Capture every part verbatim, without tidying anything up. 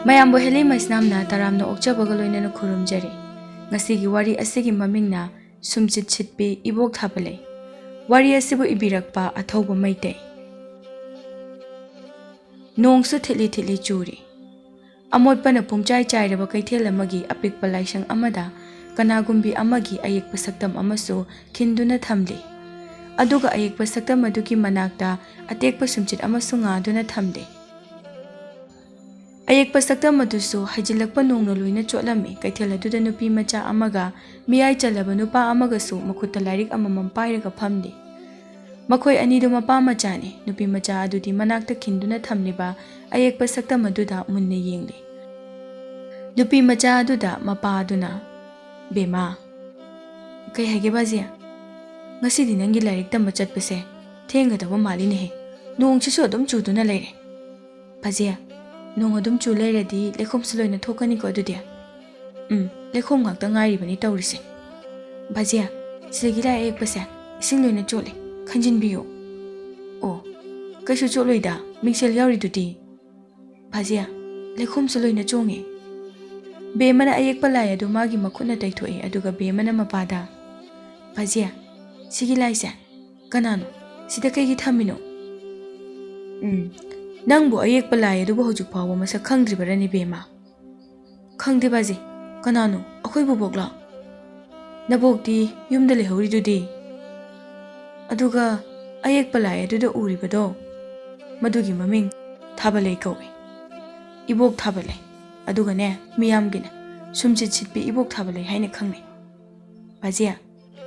ꯃꯌꯥꯝꯕꯨ ꯍꯦꯂꯤ ꯃꯩꯁꯅꯥꯝꯅ ꯇꯔꯥꯝꯅ ꯑꯣꯛꯆꯕꯒ ꯂꯣꯏꯅꯅ ꯈꯨꯔꯨꯝꯖꯔꯤ꯫ ꯉꯁꯤꯒꯤ ꯋꯥꯔꯤ ꯑꯁꯤꯒꯤ ꯃꯃꯤꯡꯅ ꯁꯨꯝꯆꯤꯠ ꯁꯤꯠꯄꯤ ꯏꯕꯣꯛ ꯊꯥꯕꯂꯩ꯫ ꯋꯥꯔꯤ ꯑꯁꯤꯕꯨ ꯏꯕꯤꯔꯛꯄ ꯑꯊꯧꯕ ꯃꯩꯇꯩ꯫ ꯅꯣꯡꯁꯨ ꯊꯤꯠꯂꯤ ꯊꯤꯠꯂꯤ ꯆꯨꯔꯤ꯫ ꯑꯃꯣꯠꯄꯅ ꯄꯨꯝꯆꯥꯏ ꯆꯥꯏꯔꯕ ꯀꯩꯊꯦꯜ ꯑꯃꯒꯤ ꯑꯄꯤꯛꯄ ꯂꯥꯏꯁꯪ ꯑꯃꯗ ꯀꯅꯥꯒꯨꯝꯕꯤ ꯑꯃꯒꯤ ꯑꯌꯦꯛꯄ ꯁꯛꯇꯝ ꯑꯃꯁꯨ ꯈꯤꯟꯗꯨꯅ ꯊꯝꯂꯤ꯫ ꯑꯗꯨꯒ ꯑꯌꯦꯛꯄ ꯁꯛꯇꯝ ꯑꯗꯨꯒꯤ ꯃꯅꯥꯛꯇ ꯑꯇꯦꯛꯄ ꯁꯨꯝꯆꯤꯠ ꯑꯃꯁꯨ ꯉꯥꯗꯨꯅ ꯊꯝꯂꯤ꯫ ꯑꯌꯦꯛꯄ ꯁꯛꯇꯝ ꯑꯗꯨꯁꯨ ꯍꯩꯖꯤꯜꯂꯛꯄ ꯅꯣꯡꯅ ꯂꯣꯏꯅ ꯆꯣꯠꯂꯝꯃꯤ꯫ ꯀꯩꯊꯦꯜ ꯑꯗꯨꯗ ꯅꯨꯄꯤ ꯃꯆꯥ ꯑꯃꯒ ꯃꯤꯌꯥꯏ ꯆꯜꯂꯕ ꯅꯨꯄꯥ ꯑꯃꯒꯁꯨ ꯃꯈꯨꯠꯇ ꯂꯥꯏꯔꯤꯛ ꯑꯃꯃꯝ ꯄꯥꯏꯔꯒ ꯐꯝꯂꯤ꯫ ꯃꯈꯣꯏ ꯑꯅꯤꯗꯨ ꯃꯄꯥ ꯃꯆꯥꯅꯤ꯫ ꯅꯨꯄꯤ ꯃꯆꯥ ꯑꯗꯨꯗꯤ ꯃꯅꯥꯛꯇ ꯈꯤꯟꯗꯨꯅ ꯊꯝꯂꯤꯕ ꯑꯌꯦꯛꯄ ꯁꯛꯇꯝ ꯑꯗꯨꯗ ꯃꯨꯟꯅ ꯌꯦꯡꯂꯤ꯫ ꯅꯨꯄꯤ ꯃꯆꯥ ꯑꯗꯨꯗ ꯃꯄꯥ ꯑꯗꯨꯅ, "ꯕꯦꯝꯃꯥ, ꯀꯩ ꯍꯥꯏꯒꯦ ꯕꯥꯖꯤ? ꯉꯁꯤꯗꯤ ꯅꯪꯒꯤ ꯂꯥꯏꯔꯤꯛ ꯇꯝꯕ ꯆꯠꯄꯁꯦ ꯊꯦꯡꯒꯗꯕ ꯃꯥꯜꯂꯤꯅꯦꯍꯦ꯫ ꯅꯣꯡꯁꯤꯁꯨ ꯑꯗꯨꯝ ꯆꯨꯗꯨꯅ ꯂꯩꯔꯦ꯫ ꯕꯥꯖꯤ, ꯅꯣꯡ ꯑꯗꯨꯝ ꯆꯨ ꯂꯩꯔꯗꯤ ꯂꯩꯈꯣꯝꯁꯨ ꯂꯣꯏꯅ ꯊꯣꯛꯀꯅꯤꯀꯣ ꯑꯗꯨꯗꯤ?" "ꯎꯝ, ꯂꯩꯈꯣꯝ ꯉꯥꯛꯇ ꯉꯥꯏꯔꯤꯕꯅꯤ ꯇꯧꯔꯤꯁꯦ꯫ ꯕꯥꯖꯤ, ꯁꯤꯗꯒꯤ ꯂꯥꯏ ꯑꯌꯦꯛꯄꯁꯦ ꯏꯁꯤꯡ ꯂꯣꯏꯅ ꯆꯣꯠꯂꯦ, ꯈꯟꯖꯤꯟꯕꯤꯌꯨ꯫ ꯑꯣ, ꯀꯩꯁꯨ ꯆꯣꯠꯂꯣꯏꯗ, ꯃꯤꯡꯁꯦꯜ ꯌꯥꯎꯔꯤꯗꯨꯗꯤ꯫ ꯕꯥꯖꯤ, ꯂꯩꯈꯣꯝꯁꯨ ꯂꯣꯏꯅ ꯆꯣꯡꯉꯦ꯫" ꯕꯦꯝꯃꯅ ꯑꯌꯦꯛꯄ ꯂꯥꯏ ꯑꯗꯨ ꯃꯥꯒꯤ ꯃꯈꯨꯠꯅ ꯇꯩꯊꯣꯛꯏ, ꯑꯗꯨꯒ ꯕꯦꯝꯃꯅ ꯃꯄꯥꯗ, "ꯕꯥꯖꯤ, ꯁꯤꯒꯤ ꯂꯥꯏꯁꯦ ꯀꯅꯥꯅꯣ? ꯁꯤꯗ ꯀꯩꯒꯤ ꯊꯝꯃꯤꯅꯣ?" "ꯎꯝ, ꯅꯪꯕꯨ ꯑꯌꯦꯛꯄ ꯂꯥꯏ ꯑꯗꯨꯕꯨ ꯍꯧꯖꯤꯛ ꯐꯥꯎꯕ ꯃꯁꯛ ꯈꯪꯗ꯭ꯔꯤꯕꯔꯅꯦ ꯕꯦꯝꯃ?" "ꯈꯪꯗꯦ ꯕꯥꯖꯤ, ꯀꯅꯥꯅꯣ? ꯑꯩꯈꯣꯏ ꯕꯣꯕꯣꯛꯂꯣ?" "ꯅꯕꯣꯛꯇꯤ ꯌꯨꯝꯗ ꯂꯩꯍꯧꯔꯤꯗꯨꯗꯤ?" "ꯑꯗꯨꯒ ꯑꯌꯦꯛꯄ ꯂꯥꯏ ꯑꯗꯨꯗ ꯎꯔꯤꯕꯗꯣ, ꯃꯗꯨꯒꯤ ꯃꯃꯤꯡ ꯊꯥꯕꯂꯩ ꯀꯧꯏ꯫ ꯏꯕꯣꯛ ꯊꯥꯕꯂꯩ꯫ ꯑꯗꯨꯒꯅꯦ, ꯃꯤꯌꯥꯝꯒꯤꯅ ꯁꯨꯝꯆꯤꯠ ꯁꯤꯠꯄꯤ ꯏꯕꯣꯛ ꯊꯥꯕꯂꯩ ꯍꯥꯏꯅ ꯈꯪꯅꯩ꯫ ꯕꯥꯖꯤ,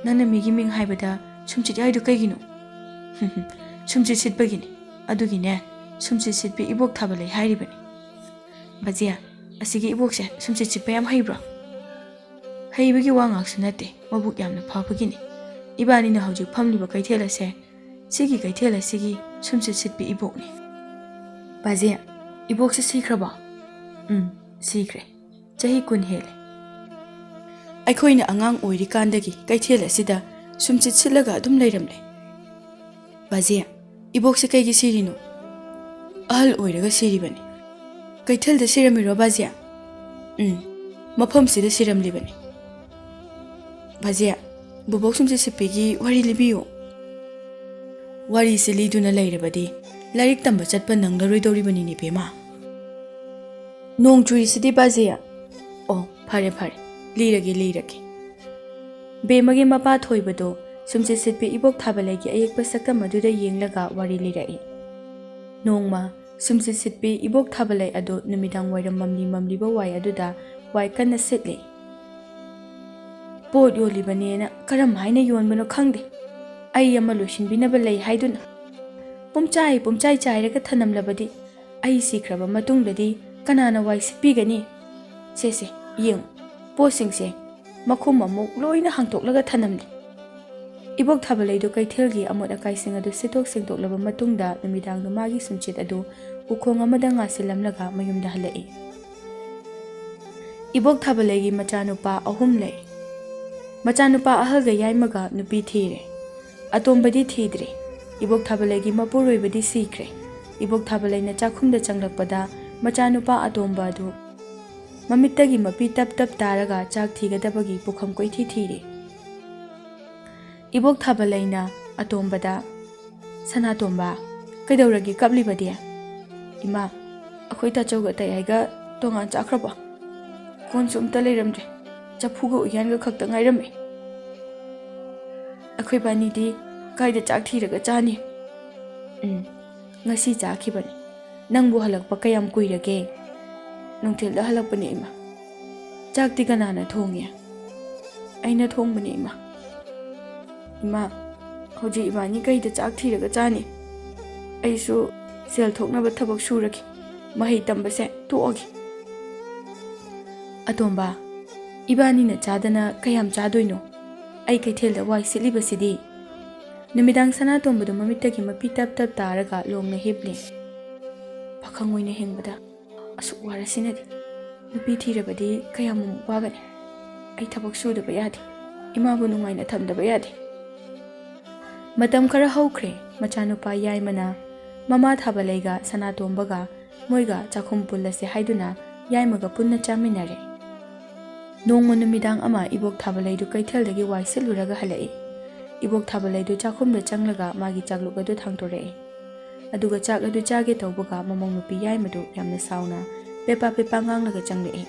ꯅꯪꯅ ꯃꯤꯒꯤ ꯃꯤꯡ ꯍꯥꯏꯕꯗ ꯁꯨꯝꯆꯤꯠ ꯌꯥꯎꯔꯤꯗꯨ ꯀꯩꯒꯤꯅꯣ?" "ꯁꯨꯝꯆꯤꯠ ꯁꯤꯠꯄꯒꯤꯅꯤ꯫ ꯑꯗꯨꯒꯤꯅꯦ, ꯁꯨꯝꯆꯤꯠ ꯁꯤꯠꯄꯤ ꯏꯕꯣꯛ ꯊꯥꯕꯂꯩ ꯍꯥꯏꯔꯤꯕꯅꯤ꯫" "ꯕꯥꯖꯤ, ꯑꯁꯤꯒꯤ ꯏꯕꯣꯛꯁꯦ ꯁꯨꯝꯆꯤꯠ ꯁꯤꯠꯄ ꯌꯥꯝ ꯍꯩꯕ꯭ꯔꯣ?" "ꯍꯩꯕꯒꯤ ꯋꯥ ꯉꯥꯛꯁꯨ ꯅꯠꯇꯦ, ꯃꯕꯨꯛ ꯌꯥꯝꯅ ꯐꯕꯒꯤꯅꯤ꯫ ꯏꯕꯥꯅꯤꯅ ꯍꯧꯖꯤꯛ ꯐꯝꯂꯤꯕ ꯀꯩꯊꯦꯜ ꯑꯁꯦ, ꯁꯤꯒꯤ ꯀꯩꯊꯦꯜ ꯑꯁꯤꯒꯤ ꯁꯨꯝꯆꯤꯠ ꯁꯤꯠꯄꯤ ꯏꯕꯣꯛꯅꯤ꯫" "ꯕꯥꯖꯤ, ꯏꯕꯣꯛꯁꯦ ꯁꯤꯈ꯭ꯔꯕꯣ?" "ꯎꯝ, ꯁꯤꯈ꯭ꯔꯦ꯫ ꯆꯍꯤ ꯀꯨꯟ ꯍꯦꯜꯂꯦ꯫ ꯑꯩꯈꯣꯏꯅ ꯑꯉꯥꯡ ꯑꯣꯏꯔꯤꯀꯥꯟꯗꯒꯤ ꯀꯩꯊꯦꯜ ꯑꯁꯤꯗ ꯁꯨꯝꯆꯤꯠ ꯁꯤꯠꯂꯒ ꯑꯗꯨꯝ ꯂꯩꯔꯝꯂꯦ꯫" "ꯕꯥꯖꯤ, ꯏꯕꯣꯛꯁꯦ ꯀꯩꯒꯤ ꯁꯤꯔꯤꯅꯣ?" "ꯑꯍꯜ ꯑꯣꯏꯔꯒ ꯁꯤꯔꯤꯕꯅꯤ꯫" "ꯀꯩꯊꯦꯜꯗ ꯁꯤꯔꯝꯃꯤꯔꯣ, ꯕꯥꯖꯦ?" "ꯎꯝ, ꯃꯐꯝꯁꯤꯗ ꯁꯤꯔꯝꯂꯤꯕꯅꯤ꯫" "ꯕꯥꯖꯦ, ꯕꯣꯕꯣꯛ ꯁꯨꯝꯆꯤꯠ ꯁꯤꯠꯄꯤꯒꯤ ꯋꯥꯔꯤ ꯂꯤꯕꯤꯌꯨ꯫" "ꯋꯥꯔꯤꯁꯤ ꯂꯤꯗꯨꯅ ꯂꯩꯔꯕꯗꯤ ꯂꯥꯏꯔꯤꯛ ꯇꯝꯕ ꯆꯠꯄ ꯅꯪꯂꯔꯣꯏꯗꯧꯔꯤꯕꯅꯤꯅꯦ, ꯕꯦꯝꯃ꯫" "ꯅꯣꯡ ꯆꯨꯔꯤꯁꯤꯗꯤ, ꯕꯥꯖꯦ꯫" "ꯑꯣ, ꯐꯔꯦ, ꯐꯔꯦ, ꯂꯤꯔꯒꯦ, ꯂꯤꯔꯒꯦ꯫" ꯕꯦꯝꯃꯒꯤ ꯃꯄꯥ ꯊꯣꯏꯕꯗꯣ ꯁꯨꯝꯆꯤꯠ ꯁꯤꯠꯄꯤ ꯏꯕꯣꯛ ꯊꯥꯕꯂꯩꯒꯤ ꯑꯌꯦꯛꯄ ꯁꯛꯇꯝ ꯑꯗꯨꯗ ꯌꯦꯡꯂꯒ ꯋꯥꯔꯤ ꯂꯤꯔꯛꯏ꯫ ꯅꯣꯡꯃ ꯁꯨꯝꯆꯤꯠ ꯁꯤꯠꯄꯤ ꯏꯕꯣꯛ ꯊꯥꯕꯂꯩ ꯑꯗꯨ ꯅꯨꯃꯤꯗꯥꯡ ꯋꯥꯏꯔꯝ ꯃꯝꯂꯤ ꯃꯝꯂꯤꯕ ꯋꯥꯏ ꯑꯗꯨꯗ ꯋꯥꯏ ꯀꯟꯅ ꯁꯤꯠꯂꯤ꯫ "ꯄꯣꯠ ꯌꯣꯜꯂꯤꯕꯅꯦꯅ ꯀꯔꯝ ꯍꯥꯏꯅ ꯌꯣꯟꯕꯅꯣ ꯈꯪꯗꯦ꯫ ꯑꯩ ꯑꯃ ꯂꯣꯏꯁꯤꯟꯕꯤꯅꯕ ꯂꯩ ꯍꯥꯏꯗꯨꯅ ꯄꯨꯝꯆꯥꯏ ꯄꯨꯝꯆꯥꯏ ꯆꯥꯏꯔꯒ ꯊꯅꯝꯂꯕꯗꯤ ꯑꯩ ꯁꯤꯈ꯭ꯔꯕ ꯃꯇꯨꯡꯗꯗꯤ ꯀꯅꯥꯅ ꯋꯥꯏ ꯁꯤꯠꯄꯤꯒꯅꯤ? ꯁꯦ, ꯁꯦ, ꯌꯦꯡꯉꯨ, ꯄꯣꯠꯁꯤꯡꯁꯦ ꯃꯈꯨꯝ ꯑꯃꯨꯛ ꯂꯣꯏꯅ ꯍꯥꯡꯇꯣꯛꯂꯒ ꯊꯅꯝꯂꯤ꯫" ꯏꯕꯣꯛ ꯊꯥꯕꯂꯩꯗꯨ ꯀꯩꯊꯦꯜꯒꯤ ꯑꯃꯣꯠ ꯑꯀꯥꯏꯁꯤꯡ ꯑꯗꯨ ꯁꯤꯠꯇꯣꯛ ꯁꯦꯡꯗꯣꯛꯂꯕ ꯃꯇꯨꯡꯗ ꯅꯨꯃꯤꯗꯥꯡꯗꯨ ꯃꯥꯒꯤ ꯁꯨꯝꯆꯤꯠ ꯑꯗꯨ ꯎꯈꯣꯡ ꯑꯃꯗ ꯉꯥꯁꯤꯜꯂꯝꯂꯒ ꯃꯌꯨꯝꯗ ꯍꯜꯂꯛꯏ꯫ ꯏꯕꯣꯛ ꯊꯥꯕꯂꯩꯒꯤ ꯃꯆꯥꯅꯨꯄꯥ ꯑꯍꯨꯝ ꯂꯩ꯫ ꯃꯆꯥꯅꯨꯄꯥ ꯑꯍꯜꯒ ꯌꯥꯏꯃꯒ ꯅꯨꯄꯤ ꯊꯤꯔꯦ꯫ ꯑꯇꯣꯝꯕꯗꯤ ꯊꯤꯗ꯭ꯔꯤ꯫ ꯏꯕꯣꯛ ꯊꯥꯕꯂꯩꯒꯤ ꯃꯄꯨꯔꯣꯏꯕꯗꯤ ꯁꯤꯈ꯭ꯔꯦ꯫ ꯏꯕꯣꯛ ꯊꯥꯕꯂꯩꯅ ꯆꯥꯛꯈꯨꯝꯗ ꯆꯪꯂꯛꯄꯗ ꯃꯆꯥꯅꯨꯄꯥ ꯑꯇꯣꯝꯕ ꯑꯗꯨ ꯃꯃꯤꯠꯇꯒꯤ ꯃꯄꯤ ꯇꯞ ꯇꯞ ꯇꯥꯔꯒ ꯆꯥꯛ ꯊꯤꯒꯗꯕꯒꯤ ꯄꯨꯈꯝ ꯀꯣꯏꯊꯤ ꯊꯤꯔꯤ꯫ ꯏꯕꯣꯛ ꯊꯥꯕꯂꯩꯅ ꯑꯇꯣꯝꯕꯗ, "ꯁꯅꯥꯇꯣꯝꯕ, ꯀꯩꯗꯧꯔꯒꯦ ꯀꯞꯂꯤꯕꯗꯤ?" "ꯏꯃꯥ, ꯑꯩꯈꯣꯏ ꯇꯥꯆꯧꯒ ꯇꯌꯥꯏꯒ ꯇꯣꯉꯥꯟ ꯆꯥꯈ꯭ꯔꯕꯣ? ꯀꯣꯟꯁꯨ ꯑꯝꯇ ꯂꯩꯔꯝꯗ꯭ꯔꯦ꯫ ꯆꯐꯨꯒ ꯎꯌꯥꯟꯒ ꯈꯛꯇ ꯉꯥꯏꯔꯝꯃꯦ꯫ ꯑꯩꯈꯣꯏꯕꯥꯅꯤꯗꯤ ꯀꯥꯏꯗ ꯆꯥꯛ ꯊꯤꯔꯒ ꯆꯥꯅꯤ?" "ꯎꯝ, ꯉꯁꯤ ꯆꯥꯈꯤꯕꯅꯤ꯫ ꯅꯪꯕꯨ ꯍꯜꯂꯛꯄ ꯀꯌꯥꯝ ꯀꯨꯏꯔꯒꯦ?" "ꯅꯨꯡꯊꯤꯜꯗ ꯍꯜꯂꯛꯄꯅꯦ, ꯏꯃꯥ꯫" "ꯆꯥꯛꯇꯤ ꯀꯅꯥꯅ ꯊꯣꯡꯉꯦ?" "ꯑꯩꯅ ꯊꯣꯡꯕꯅꯦ, ꯏꯃꯥ꯫" "ꯏꯃꯥ, ꯍꯧꯖꯤꯛ ꯏꯕꯥꯅꯤ ꯀꯩꯗ ꯆꯥꯛ ꯊꯤꯔꯒ ꯆꯥꯅꯤ? ꯑꯩꯁꯨ ꯁꯦꯜ ꯊꯣꯛꯅꯕ ꯊꯕꯛ ꯁꯨꯔꯒꯦ꯫ ꯃꯍꯩ ꯇꯝꯕꯁꯦ ꯇꯣꯛꯑꯒꯦ꯫" "ꯑꯇꯣꯝꯕ, ꯏꯕꯥꯅꯤꯅ ꯆꯥꯗꯅ ꯀꯌꯥꯝ ꯆꯥꯗꯣꯏꯅꯣ? ꯑꯩ ꯀꯩꯊꯦꯜꯗ ꯋꯥꯏ ꯁꯤꯠꯂꯤꯕꯁꯤꯗꯤ꯫" ꯅꯨꯃꯤꯗꯥꯡ ꯁꯅꯥꯇꯣꯝꯕꯗꯨ ꯃꯃꯤꯠꯇꯒꯤ ꯃꯄꯤ ꯇꯞ ꯇꯞ ꯇꯥꯔꯒ ꯂꯣꯡꯅ ꯍꯤꯞꯂꯤ꯫ "ꯄꯥꯈꯪ ꯑꯣꯏꯅ ꯍꯤꯡꯕꯗ ꯑꯁꯨꯛ ꯋꯥꯔꯁꯤꯅꯗꯤ꯫ ꯅꯨꯄꯤ ꯊꯤꯔꯕꯗꯤ ꯀꯌꯥꯃꯨꯛ ꯋꯥꯒꯅꯤ꯫ ꯑꯩ ꯊꯕꯛ ꯁꯨꯗꯕ ꯌꯥꯗꯦ꯫ ꯏꯃꯥꯕꯨ ꯅꯨꯡꯉꯥꯏꯅ ꯊꯝꯗꯕ ꯌꯥꯗꯦ꯫" ꯃꯇꯝ ꯈꯔ ꯍꯧꯈ꯭ꯔꯦ꯫ ꯃꯆꯥꯅꯨꯄꯥ ꯌꯥꯏꯃꯅ ꯃꯃꯥ ꯊꯥꯕꯂꯩꯒ ꯁꯅꯥꯇꯣꯝꯕꯒ ꯃꯣꯏꯒ ꯆꯥꯛꯈꯨꯝ ꯄꯨꯜꯂꯁꯦ ꯍꯥꯏꯗꯨꯅ ꯌꯥꯏꯃꯒ ꯄꯨꯟꯅ ꯆꯥꯃꯤꯟꯅꯔꯦ꯫ ꯅꯣꯡꯃ ꯅꯨꯃꯤꯗꯥꯡ ꯑꯃ ꯏꯕꯣꯛ ꯊꯥꯕꯂꯩꯗꯨ ꯀꯩꯊꯦꯜꯗꯒꯤ ꯋꯥꯏ ꯁꯤꯠꯂꯨꯔꯒ ꯍꯜꯂꯛꯏ꯫ ꯏꯕꯣꯛ ꯊꯥꯕꯂꯩꯗꯨ ꯆꯥꯛꯈꯨꯝꯗ ꯆꯪꯂꯒ ꯃꯥꯒꯤ ꯆꯥꯛꯂꯨꯛ ꯑꯗꯨ ꯊꯥꯡꯗꯣꯔꯛꯏ꯫ ꯑꯗꯨꯒ ꯆꯥꯛ ꯑꯗꯨ ꯆꯥꯒꯦ ꯇꯧꯕꯒ ꯃꯃꯧ ꯅꯨꯄꯤ ꯌꯥꯏꯃꯗꯨ ꯌꯥꯝꯅ ꯁꯥꯎꯅ ꯄꯦꯄꯥ ꯄꯦꯄꯥ ꯉꯥꯡꯂꯒ ꯆꯪꯂꯛꯏ꯫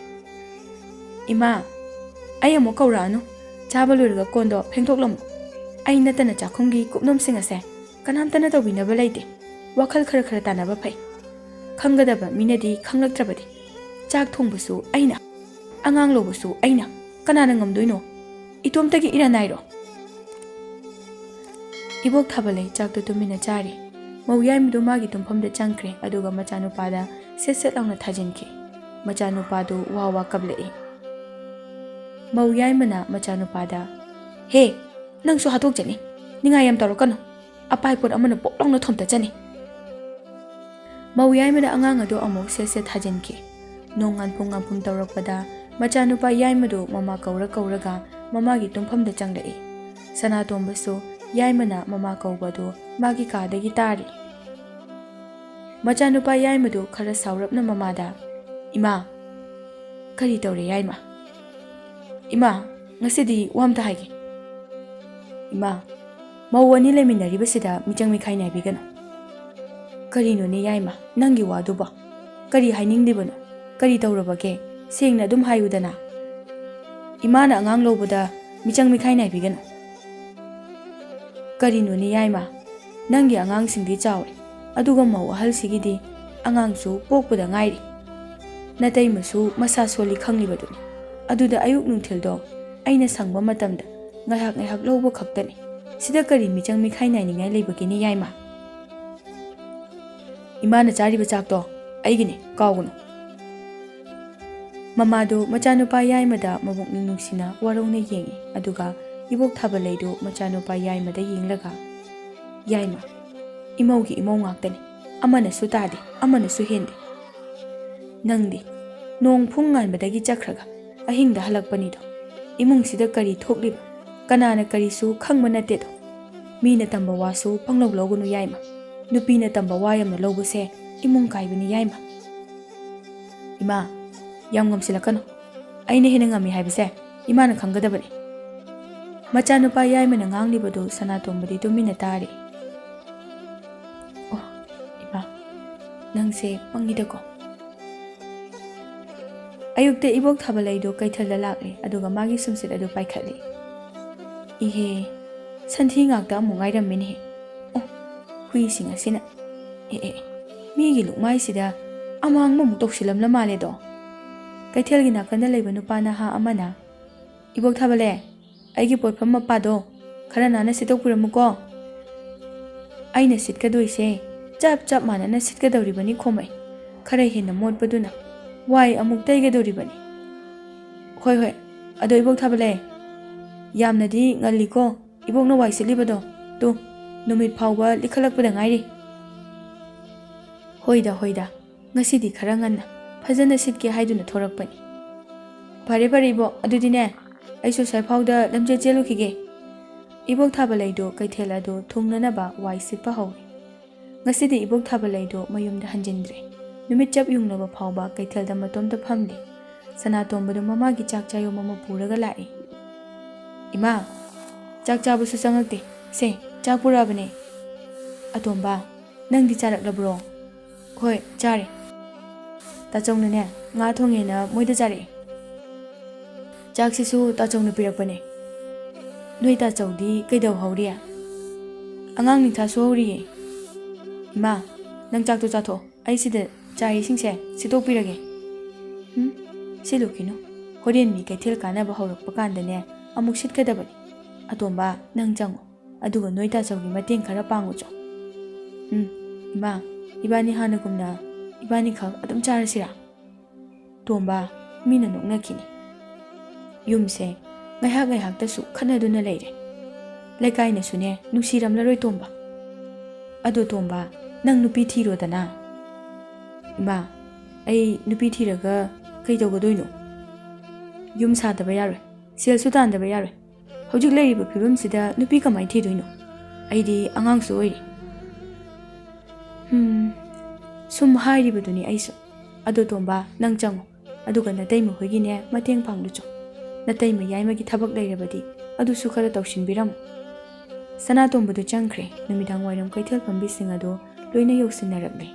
"ꯏꯃꯥ, ꯑꯩ ꯑꯃꯨꯛ ꯀꯧꯔꯛꯑꯅꯨ꯫ ꯆꯥꯕ ꯂꯣꯏꯔꯒ ꯀꯣꯟꯗꯣ ꯐꯦꯡꯗꯣꯛꯂꯝꯃꯨ꯫ ꯑꯩ ꯅꯠꯇꯅ ꯆꯥꯛꯈꯨꯝꯒꯤ ꯀꯨꯞꯅꯣꯝꯁꯤꯡ ꯑꯁꯦ ꯀꯅꯥꯝꯇꯅ ꯇꯧꯕꯤꯅꯕ ꯂꯩꯇꯦ꯫ ꯋꯥꯈꯜ ꯈꯔ ꯈꯔ ꯇꯥꯟꯅꯕ ꯐꯩ꯫ ꯈꯪꯒꯗꯕ ꯃꯤꯅꯗꯤ ꯈꯪꯂꯛꯇ꯭ꯔꯕꯗꯤ꯫ ꯆꯥꯛ ꯊꯣꯡꯕꯁꯨ ꯑꯩꯅ, ꯑꯉꯥꯡ ꯂꯧꯕꯁꯨ ꯑꯩꯅ꯫ ꯀꯅꯥꯅ ꯉꯝꯗꯣꯏꯅꯣ? ꯏꯇꯣꯝꯇꯒꯤ ꯏꯔꯥꯟ ꯅꯥꯏꯔꯣ?" ꯏꯕꯣꯛ ꯊꯥꯕꯂꯩ ꯆꯥꯛꯇꯨ ꯇꯨꯃꯤꯟꯅ ꯆꯥꯔꯤ꯫ ꯃꯧ ꯌꯥꯏꯃꯗꯨ ꯃꯥꯒꯤ ꯇꯨꯝꯐꯝꯗ ꯆꯪꯈ꯭ꯔꯦ, ꯑꯗꯨꯒ ꯃꯆꯥꯅꯨꯄꯥꯗ ꯁꯦꯠ ꯁꯦꯠ ꯂꯥꯎꯅ ꯊꯥꯖꯤꯟꯈꯤ꯫ ꯃꯆꯥꯅꯨꯄꯥꯗꯨ ꯋꯥ ꯋꯥ ꯀꯞꯂꯛꯏ꯫ ꯃꯧ ꯌꯥꯏꯃꯅ ꯃꯆꯥꯅꯨꯄꯥꯗ, "ꯍꯦ, ꯅꯪꯁꯨ ꯍꯥꯠꯇꯣꯛꯆꯅꯤ꯫ ꯅꯤꯡꯉꯥꯏ ꯌꯥꯝ ꯇꯧꯔꯛꯀꯅꯨ꯫ ꯑꯄꯥꯏ ꯄꯣꯠ ꯑꯃꯅ ꯄꯣꯛ ꯂꯥꯎꯅ ꯊꯣꯝꯇꯠꯆꯅꯤ꯫" ꯃꯧ ꯌꯥꯏꯃꯅ ꯑꯉꯥꯡ ꯑꯗꯨ ꯑꯃꯨꯛ ꯁꯦꯠ ꯁꯦꯠ ꯊꯥꯖꯤꯟꯈꯤ꯫ ꯅꯣꯡ ꯉꯥꯟꯐꯨꯡ ꯉꯥꯟꯐꯨꯡ ꯇꯧꯔꯛꯄꯗ ꯃꯆꯥꯅꯨꯄꯥ ꯌꯥꯏꯃꯗꯨ ꯃꯃꯥ ꯀꯧꯔ ꯀꯧꯔꯒ ꯃꯃꯥꯒꯤ ꯇꯨꯝꯐꯝꯗ ꯆꯪꯂꯛꯏ꯫ ꯁꯅꯥꯇꯣꯝꯕꯁꯨ ꯌꯥꯏꯃꯅ ꯃꯃꯥ ꯀꯧꯕꯗꯨ ꯃꯥꯒꯤ ꯀꯥꯗꯒꯤ ꯇꯥꯔꯤ꯫ ꯃꯆꯥꯅꯨꯄꯥ ꯌꯥꯏꯃꯗꯨ ꯈꯔ ꯁꯥꯎꯔꯞꯅ ꯃꯃꯥꯗ, "ꯏꯃꯥ, ꯀꯔꯤ ꯇꯧꯔꯦ ꯌꯥꯏꯃ?" "ꯏꯃꯥ, ꯉꯁꯤꯗꯤ ꯋꯥ ꯑꯝꯇ ꯍꯥꯏꯒꯦ꯫" "ꯏꯃꯥ, ꯃꯧ ꯑꯅꯤ ꯂꯩꯃꯤꯟꯅꯔꯤꯕꯁꯤꯗ ꯃꯤꯆꯪ ꯃꯤꯈꯥꯏ ꯅꯥꯏꯕꯤꯒꯅꯨ꯫" "ꯀꯔꯤꯅꯣꯅꯦ ꯌꯥꯏꯃ, ꯅꯪꯒꯤ ꯋꯥꯗꯨꯕꯣ? ꯀꯔꯤ ꯍꯥꯏꯅꯤꯡꯂꯤꯕꯅꯣ? ꯀꯔꯤ ꯇꯧꯔꯕꯒꯦ? ꯁꯦꯡꯅ ꯑꯗꯨꯝ ꯍꯥꯏꯌꯨꯗꯅ꯫" "ꯏꯃꯥꯅ ꯑꯉꯥꯡ ꯂꯧꯕꯗ ꯃꯤꯆꯪ ꯃꯤꯈꯥꯏ ꯅꯥꯏꯕꯤꯒꯅꯨ꯫" "ꯀꯔꯤꯅꯣꯅꯦ ꯌꯥꯏꯃ, ꯅꯪꯒꯤ ꯑꯉꯥꯡꯁꯤꯡꯗꯤ ꯆꯥꯎꯔꯦ, ꯑꯗꯨꯒ ꯃꯧ ꯑꯍꯜꯁꯤꯒꯤꯗꯤ ꯑꯉꯥꯡꯁꯨ ꯄꯣꯛꯄꯗ ꯉꯥꯏꯔꯤ꯫ ꯅꯇꯩꯃꯁꯨ ꯃꯁꯥ ꯁꯣꯜꯂꯤ ꯈꯪꯂꯤꯕꯗꯨꯅꯤ꯫ ꯑꯗꯨꯗ ꯑꯌꯨꯛ ꯅꯨꯡꯊꯤꯜꯗꯣ ꯑꯩꯅ ꯁꯪꯕ ꯃꯇꯝꯗ ꯉꯥꯏꯍꯥꯛ ꯉꯥꯏꯍꯥꯛ ꯂꯧꯕ ꯈꯛꯇꯅꯤ꯫ ꯁꯤꯗ ꯀꯔꯤ ꯃꯤꯆꯪ ꯃꯤꯈꯥꯏ ꯅꯥꯏꯅꯤꯡꯉꯥꯏ ꯂꯩꯕꯒꯦꯅꯦ ꯌꯥꯏꯃ?" "ꯏꯃꯥꯅ ꯆꯥꯔꯤꯕ ꯆꯥꯛꯇꯣ ꯑꯩꯒꯤꯅꯤ, ꯀꯥꯎꯒꯅꯨ꯫" ꯃꯃꯥꯗꯨ ꯃꯆꯥꯅꯨꯄꯥ ꯌꯥꯏꯃꯗ ꯃꯕꯨꯛꯅꯤꯡ ꯅꯨꯡꯁꯤꯅ ꯋꯥꯔꯧꯅ ꯌꯦꯡꯏ, ꯑꯗꯨꯒ ꯏꯕꯣꯛ ꯊꯥꯕꯂꯩꯗꯨ ꯃꯆꯥꯅꯨꯄꯥ ꯌꯥꯏꯃꯗ ꯌꯦꯡꯂꯒ, "ꯌꯥꯏꯃ, ꯏꯃꯧꯒꯤ ꯏꯃꯧ ꯉꯥꯛꯇꯅꯤ, ꯑꯃꯅꯁꯨ ꯇꯥꯗꯦ, ꯑꯃꯅꯁꯨ ꯍꯦꯟꯗꯦ꯫ ꯅꯪꯗꯤ ꯅꯣꯡ ꯐꯨꯡ ꯉꯥꯟꯕꯗꯒꯤ ꯆꯠꯈ꯭ꯔꯒ ꯑꯍꯤꯡꯗ ꯍꯜꯂꯛꯄꯅꯤꯗꯣ꯫ ꯏꯃꯨꯡꯁꯤꯗ ꯀꯔꯤ ꯊꯣꯛꯂꯤꯕ, ꯀꯅꯥꯅ ꯀꯔꯤꯁꯨ ꯈꯪꯕ ꯅꯠꯇꯦꯗꯣ꯫ ꯃꯤꯅ ꯇꯝꯕ ꯋꯥꯁꯨ ꯄꯪꯂꯧ ꯂꯧꯒꯅꯨ ꯌꯥꯏꯃ꯫ ꯅꯨꯄꯤꯅ ꯇꯝꯕ ꯋꯥ ꯌꯥꯝꯅ ꯂꯧꯕꯁꯦ ꯏꯃꯨꯡ ꯀꯥꯏꯕꯅꯤ ꯌꯥꯏꯃ꯫ ꯏꯃꯥ, ꯌꯥꯝ ꯉꯝꯁꯤꯜꯂꯛꯀꯅꯨ꯫ ꯑꯩꯅ ꯍꯦꯟꯅ ꯉꯝꯃꯤ ꯍꯥꯏꯕꯁꯦ ꯏꯃꯥꯅ ꯈꯪꯒꯗꯕꯅꯤ꯫ ꯃꯆꯥꯅꯨꯄꯥ ꯌꯥꯏꯃꯅ ꯉꯥꯡꯂꯤꯕꯗꯨ ꯁꯅꯥꯇꯣꯝꯕꯗꯤ ꯇꯨꯃꯤꯟꯅ ꯇꯥꯔꯤ꯫ ꯑꯣ, ꯏꯃꯥ, ꯅꯪꯁꯦ ꯄꯪꯉꯤꯗꯀꯣ꯫ ꯑꯌꯨꯛꯇ ꯏꯕꯣꯛ ꯊꯥꯕꯂꯩꯗꯨ ꯀꯩꯊꯦꯜꯗ ꯂꯥꯛꯂꯦ, ꯑꯗꯨꯒ ꯃꯥꯒꯤ ꯁꯨꯝꯁꯤꯠ ꯑꯗꯨ ꯄꯥꯏꯈꯠꯂꯤ꯫ ꯏꯍꯦ, ꯁꯟꯊꯤ ꯉꯥꯛꯇ ꯑꯃꯨꯛ ꯉꯥꯏꯔꯝꯃꯤꯅꯦꯍꯦ꯫ ꯑꯣ, ꯍꯨꯏꯁꯤꯡ ꯑꯁꯤꯅ꯫ ꯑꯦ, ꯑꯦ, ꯑꯦ, ꯃꯤꯒꯤ ꯂꯨꯛꯃꯥꯏꯁꯤꯗ ꯑꯃꯥꯡꯕ ꯑꯃꯨꯛ ꯇꯧꯁꯤꯜꯂꯝꯂ ꯃꯥꯜꯂꯦꯗꯣ꯫ ꯀꯩꯊꯦꯜꯒꯤ ꯅꯥꯀꯟꯗ ꯂꯩꯕ ꯅꯨꯄꯥ ꯅꯍꯥ ꯑꯃꯅ, "ꯏꯕꯣꯛ ꯊꯥꯕꯂꯦ, ꯑꯩꯒꯤ ꯄꯣꯠꯐꯝ ꯃꯄꯥꯗꯣ ꯈꯔ ꯅꯥꯟꯅ ꯁꯤꯠꯇꯣꯛꯄꯤꯔꯝꯃꯨꯀꯣ꯫ ꯑꯩꯅ ꯁꯤꯠꯀꯗꯣꯏꯁꯦ ꯆꯞ ꯆꯞ ꯃꯥꯟꯅꯅ ꯁꯤꯠꯀꯗꯧꯔꯤꯕꯅꯤ ꯈꯣꯃꯩ꯫ ꯈꯔ ꯍꯦꯟꯅ ꯃꯣꯠꯄꯗꯨꯅ ꯋꯥꯏ ꯑꯃꯨꯛ ꯇꯩꯒꯗꯧꯔꯤꯕꯅꯤ꯫" "ꯍꯣꯏ, ꯍꯣꯏ꯫ ꯑꯗꯣ ꯏꯕꯣꯛ ꯊꯥꯕꯂꯦ, ꯌꯥꯝꯅꯗꯤ ꯉꯜꯂꯤꯀꯣ꯫ ꯏꯕꯣꯛꯅ ꯋꯥꯏ ꯁꯤꯠꯂꯤꯕꯗꯣ, ꯇꯨ, ꯅꯨꯃꯤꯠ ꯐꯥꯎꯕ ꯂꯤꯈꯠꯂꯛꯄꯗ ꯉꯥꯏꯔꯤ꯫" "ꯍꯣꯏꯗ, ꯍꯣꯏꯗ, ꯉꯁꯤꯗꯤ ꯈꯔ ꯉꯟꯅ ꯐꯖꯅ ꯁꯤꯠꯀꯦ ꯍꯥꯏꯗꯨꯅ ꯊꯣꯔꯛꯄꯅꯤ꯫ ꯐꯔꯦ, ꯐꯔꯦ ꯏꯕꯣꯛ, ꯑꯗꯨꯗꯤꯅꯦ, ꯑꯩꯁꯨ ꯑꯁ꯭ꯋꯥꯏꯐꯥꯎꯗ ꯂꯝꯖꯦꯜ ꯆꯦꯜꯂꯨꯈꯤꯒꯦ꯫" ꯏꯕꯣꯛ ꯊꯥꯕꯂꯩꯗꯨ ꯀꯩꯊꯦꯜ ꯑꯗꯨ ꯊꯨꯡꯅꯅꯕ ꯋꯥꯏ ꯁꯤꯠꯄ ꯍꯧꯏ꯫ ꯉꯁꯤꯗꯤ ꯏꯕꯣꯛ ꯊꯥꯕꯂꯩꯗꯨ ꯃꯌꯨꯝꯗ ꯍꯟꯖꯤꯟꯗ꯭ꯔꯦ꯫ ꯅꯨꯃꯤꯠ ꯆꯞ ꯌꯨꯡꯂꯕ ꯐꯥꯎꯕ ꯀꯩꯊꯦꯜꯗ ꯃꯇꯣꯝꯇ ꯐꯝꯂꯤ꯫ ꯁꯅꯥꯇꯣꯝꯕꯗꯨ ꯃꯃꯥꯒꯤ ꯆꯥꯛ ꯆꯥꯌꯣꯝ ꯑꯃ ꯄꯨꯔꯒ ꯂꯥꯛꯏ꯫ "ꯏꯃꯥ, ꯆꯥꯛ ꯆꯥꯕꯁꯨ ꯆꯪꯉꯛꯇꯦ꯫ ꯁꯦ, ꯆꯥꯛ ꯄꯨꯔꯛꯑꯕꯅꯦ꯫" "ꯑꯇꯣꯝꯕ, ꯅꯪꯗꯤ ꯆꯥꯔꯛꯂꯕ꯭ꯔꯣ?" "ꯍꯣꯏ, ꯆꯥꯔꯦ꯫ ꯇꯥꯆꯧꯅꯅꯦ, ꯉꯥ ꯊꯣꯡꯉꯦꯅ ꯃꯣꯏꯗ ꯆꯥꯔꯛꯑꯦ꯫ ꯆꯥꯛꯁꯤꯁꯨ ꯇꯥꯆꯧꯅ ꯄꯤꯔꯛꯄꯅꯦ꯫ ꯅꯣꯏ ꯇꯥꯆꯧꯗꯤ ꯀꯩꯗꯧꯍꯧꯔꯤ? ꯑꯉꯥꯡ ꯅꯤꯡꯊꯥ ꯁꯨꯍꯧꯔꯤꯌꯦ꯫" "ꯏꯃꯥ, ꯅꯪ ꯆꯥꯛꯇꯣ ꯆꯥꯊꯣꯛꯑꯣ꯫ ꯑꯩ ꯁꯤꯗ ꯆꯥꯔꯤꯁꯤꯡꯁꯦ ꯁꯤꯠꯇꯣꯛꯄꯤꯔꯒꯦ꯫" "ꯎꯝ, ꯁꯤꯠꯂꯨꯈꯤꯅꯨ꯫ ꯍꯣꯔꯦꯟ ꯃꯤ ꯀꯩꯊꯦꯜ ꯀꯥꯅꯕ ꯍꯧꯔꯛꯄ ꯀꯥꯟꯗꯅꯦ ꯑꯃꯨꯛ ꯁꯤꯠꯀꯗꯕꯅꯤ꯫ ꯑꯇꯣꯝꯕ, ꯅꯪ ꯆꯪꯉꯣ꯫ ꯑꯗꯨꯒ ꯅꯣꯏ ꯇꯥꯆꯧꯒꯤ ꯃꯇꯦꯡ ꯈꯔ ꯄꯥꯡꯉꯨꯆꯣ꯫" "ꯎꯝ, ꯏꯃꯥ, ꯏꯕꯥꯅꯤ ꯍꯥꯟꯅꯒꯨꯝꯅ ꯏꯕꯥꯅꯤꯈꯛ ꯑꯗꯨꯝ ꯆꯥꯔꯁꯤꯔꯥ?" "ꯇꯣꯝꯕ, ꯃꯤꯅ ꯅꯣꯛꯅꯈꯤꯅꯤ꯫ ꯌꯨꯝꯁꯦ ꯉꯥꯏꯍꯥꯛ ꯉꯥꯏꯍꯥꯛꯇꯁꯨ ꯈꯠꯅꯗꯨꯅ ꯂꯩꯔꯦ꯫ ꯂꯩꯀꯥꯏꯅꯁꯨꯅꯦ ꯅꯨꯡꯁꯤꯔꯝꯂꯔꯣꯏ ꯇꯣꯝꯕ꯫ ꯑꯗꯣ ꯇꯣꯝꯕ, ꯅꯪ ꯅꯨꯄꯤ ꯊꯤꯔꯣꯗꯅ꯫" "ꯏꯃꯥ, ꯑꯩ ꯅꯨꯄꯤ ꯊꯤꯔꯒ ꯀꯩ ꯇꯧꯒꯗꯣꯏꯅꯣ? ꯌꯨꯝ ꯁꯥꯗꯕ ꯌꯥꯔꯣꯏ, ꯁꯦꯜꯁꯨ ꯇꯥꯟꯗꯕ ꯌꯥꯔꯣꯏ꯫ ꯍꯧꯖꯤꯛ ꯂꯩꯔꯤꯕ ꯐꯤꯕꯝꯁꯤꯗ ꯅꯨꯄꯤ ꯀꯃꯥꯏꯅ ꯊꯤꯗꯣꯏꯅꯣ? ꯑꯩꯗꯤ ꯑꯉꯥꯡꯁꯨ ꯑꯣꯏꯔꯤ꯫" "ꯍꯝ, ꯁꯨꯝ ꯍꯥꯏꯔꯤꯕꯗꯨꯅꯤ ꯑꯩꯁꯨ꯫ ꯑꯗꯣ ꯇꯣꯝꯕ, ꯅꯪ ꯆꯪꯉꯣ, ꯑꯗꯨꯒ ꯅꯇꯩꯃ ꯍꯣꯏꯒꯤꯅꯦ ꯃꯇꯦꯡ ꯄꯥꯡꯂꯨꯆꯣ꯫ ꯅꯇꯩꯃ ꯌꯥꯏꯃꯒꯤ ꯊꯕꯛ ꯂꯩꯔꯕꯗꯤ ꯑꯗꯨꯁꯨ ꯈꯔ ꯇꯧꯁꯤꯟꯕꯤꯔꯝꯃꯨ꯫ ꯁꯅꯥꯇꯣꯝꯕꯗꯨ ꯆꯪꯈ꯭ꯔꯦ꯫ ꯅꯨꯃꯤꯗꯥꯡ ꯋꯥꯏꯔꯝ ꯀꯩꯊꯦꯜ ꯐꯝꯕꯤꯁꯤꯡ ꯑꯗꯨ ꯂꯣꯏꯅ ꯌꯧꯁꯤꯟꯅꯔꯛꯂꯦ꯫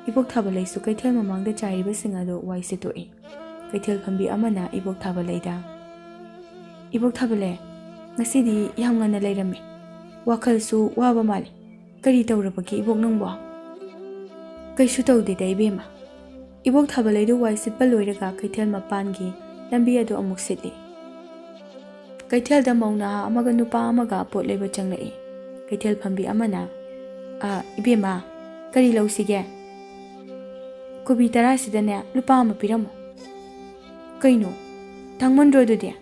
ꯏꯕꯣꯛ ꯊꯥꯕꯂꯩꯁꯨ ꯀꯩꯊꯦꯜ ꯃꯃꯥꯡꯗ ꯆꯥꯏꯔꯤꯕꯁꯤꯡ ꯑꯗꯨ ꯋꯥꯏ ꯁꯤꯠꯇꯣꯛꯏ꯫ ꯀꯩꯊꯦꯜ ꯐꯝꯕꯤ ꯑꯃꯅ ꯏꯕꯣꯛ ꯊꯥꯕꯂꯩꯗ, "ꯏꯕꯣꯛ ꯊꯥꯕꯂꯩ, ꯉꯁꯤꯗꯤ ꯌꯥꯝ ꯉꯟꯅ ꯂꯩꯔꯝꯃꯦ꯫ ꯋꯥꯈꯜꯁꯨ ꯋꯥꯕ ꯃꯥꯜꯂꯤ꯫ ꯀꯔꯤ ꯇꯧꯔꯕꯒꯦ ꯏꯕꯣꯛ ꯅꯪꯕꯣ?" "ꯀꯩꯁꯨ ꯇꯧꯗꯦꯗ ꯏꯕꯦꯝꯃ꯫" ꯏꯕꯣꯛ ꯊꯥꯕꯂꯩꯗꯨ ꯋꯥꯏ ꯁꯤꯠꯄ ꯂꯣꯏꯔꯒ ꯀꯩꯊꯦꯜ ꯃꯄꯥꯟꯒꯤ ꯂꯝꯕꯤ ꯑꯗꯨ ꯑꯃꯨꯛ ꯁꯤꯠꯂꯤ꯫ ꯀꯩꯊꯦꯜꯗ ꯃꯧ ꯅꯍꯥ ꯑꯃꯒ ꯅꯨꯄꯥ ꯑꯃꯒ ꯄꯣꯠ ꯂꯩꯕ ꯆꯪꯂꯛꯏ꯫ ꯀꯩꯊꯦꯜ ꯐꯝꯕꯤ ꯑꯃꯅ, "ꯑ, ꯏꯕꯦꯝꯃ, ꯀꯔꯤ ꯂꯧꯁꯤꯒꯦ?" "ꯀꯣꯕꯤ ꯇꯔꯥꯁꯤꯗꯅꯦ ꯂꯨꯄꯥ ꯑꯃ ꯄꯤꯔꯝꯃꯣ꯫" "ꯀꯩꯅꯣ, ꯇꯥꯡꯃꯟꯗ꯭ꯔꯣ ꯑꯗꯨꯗꯤ?"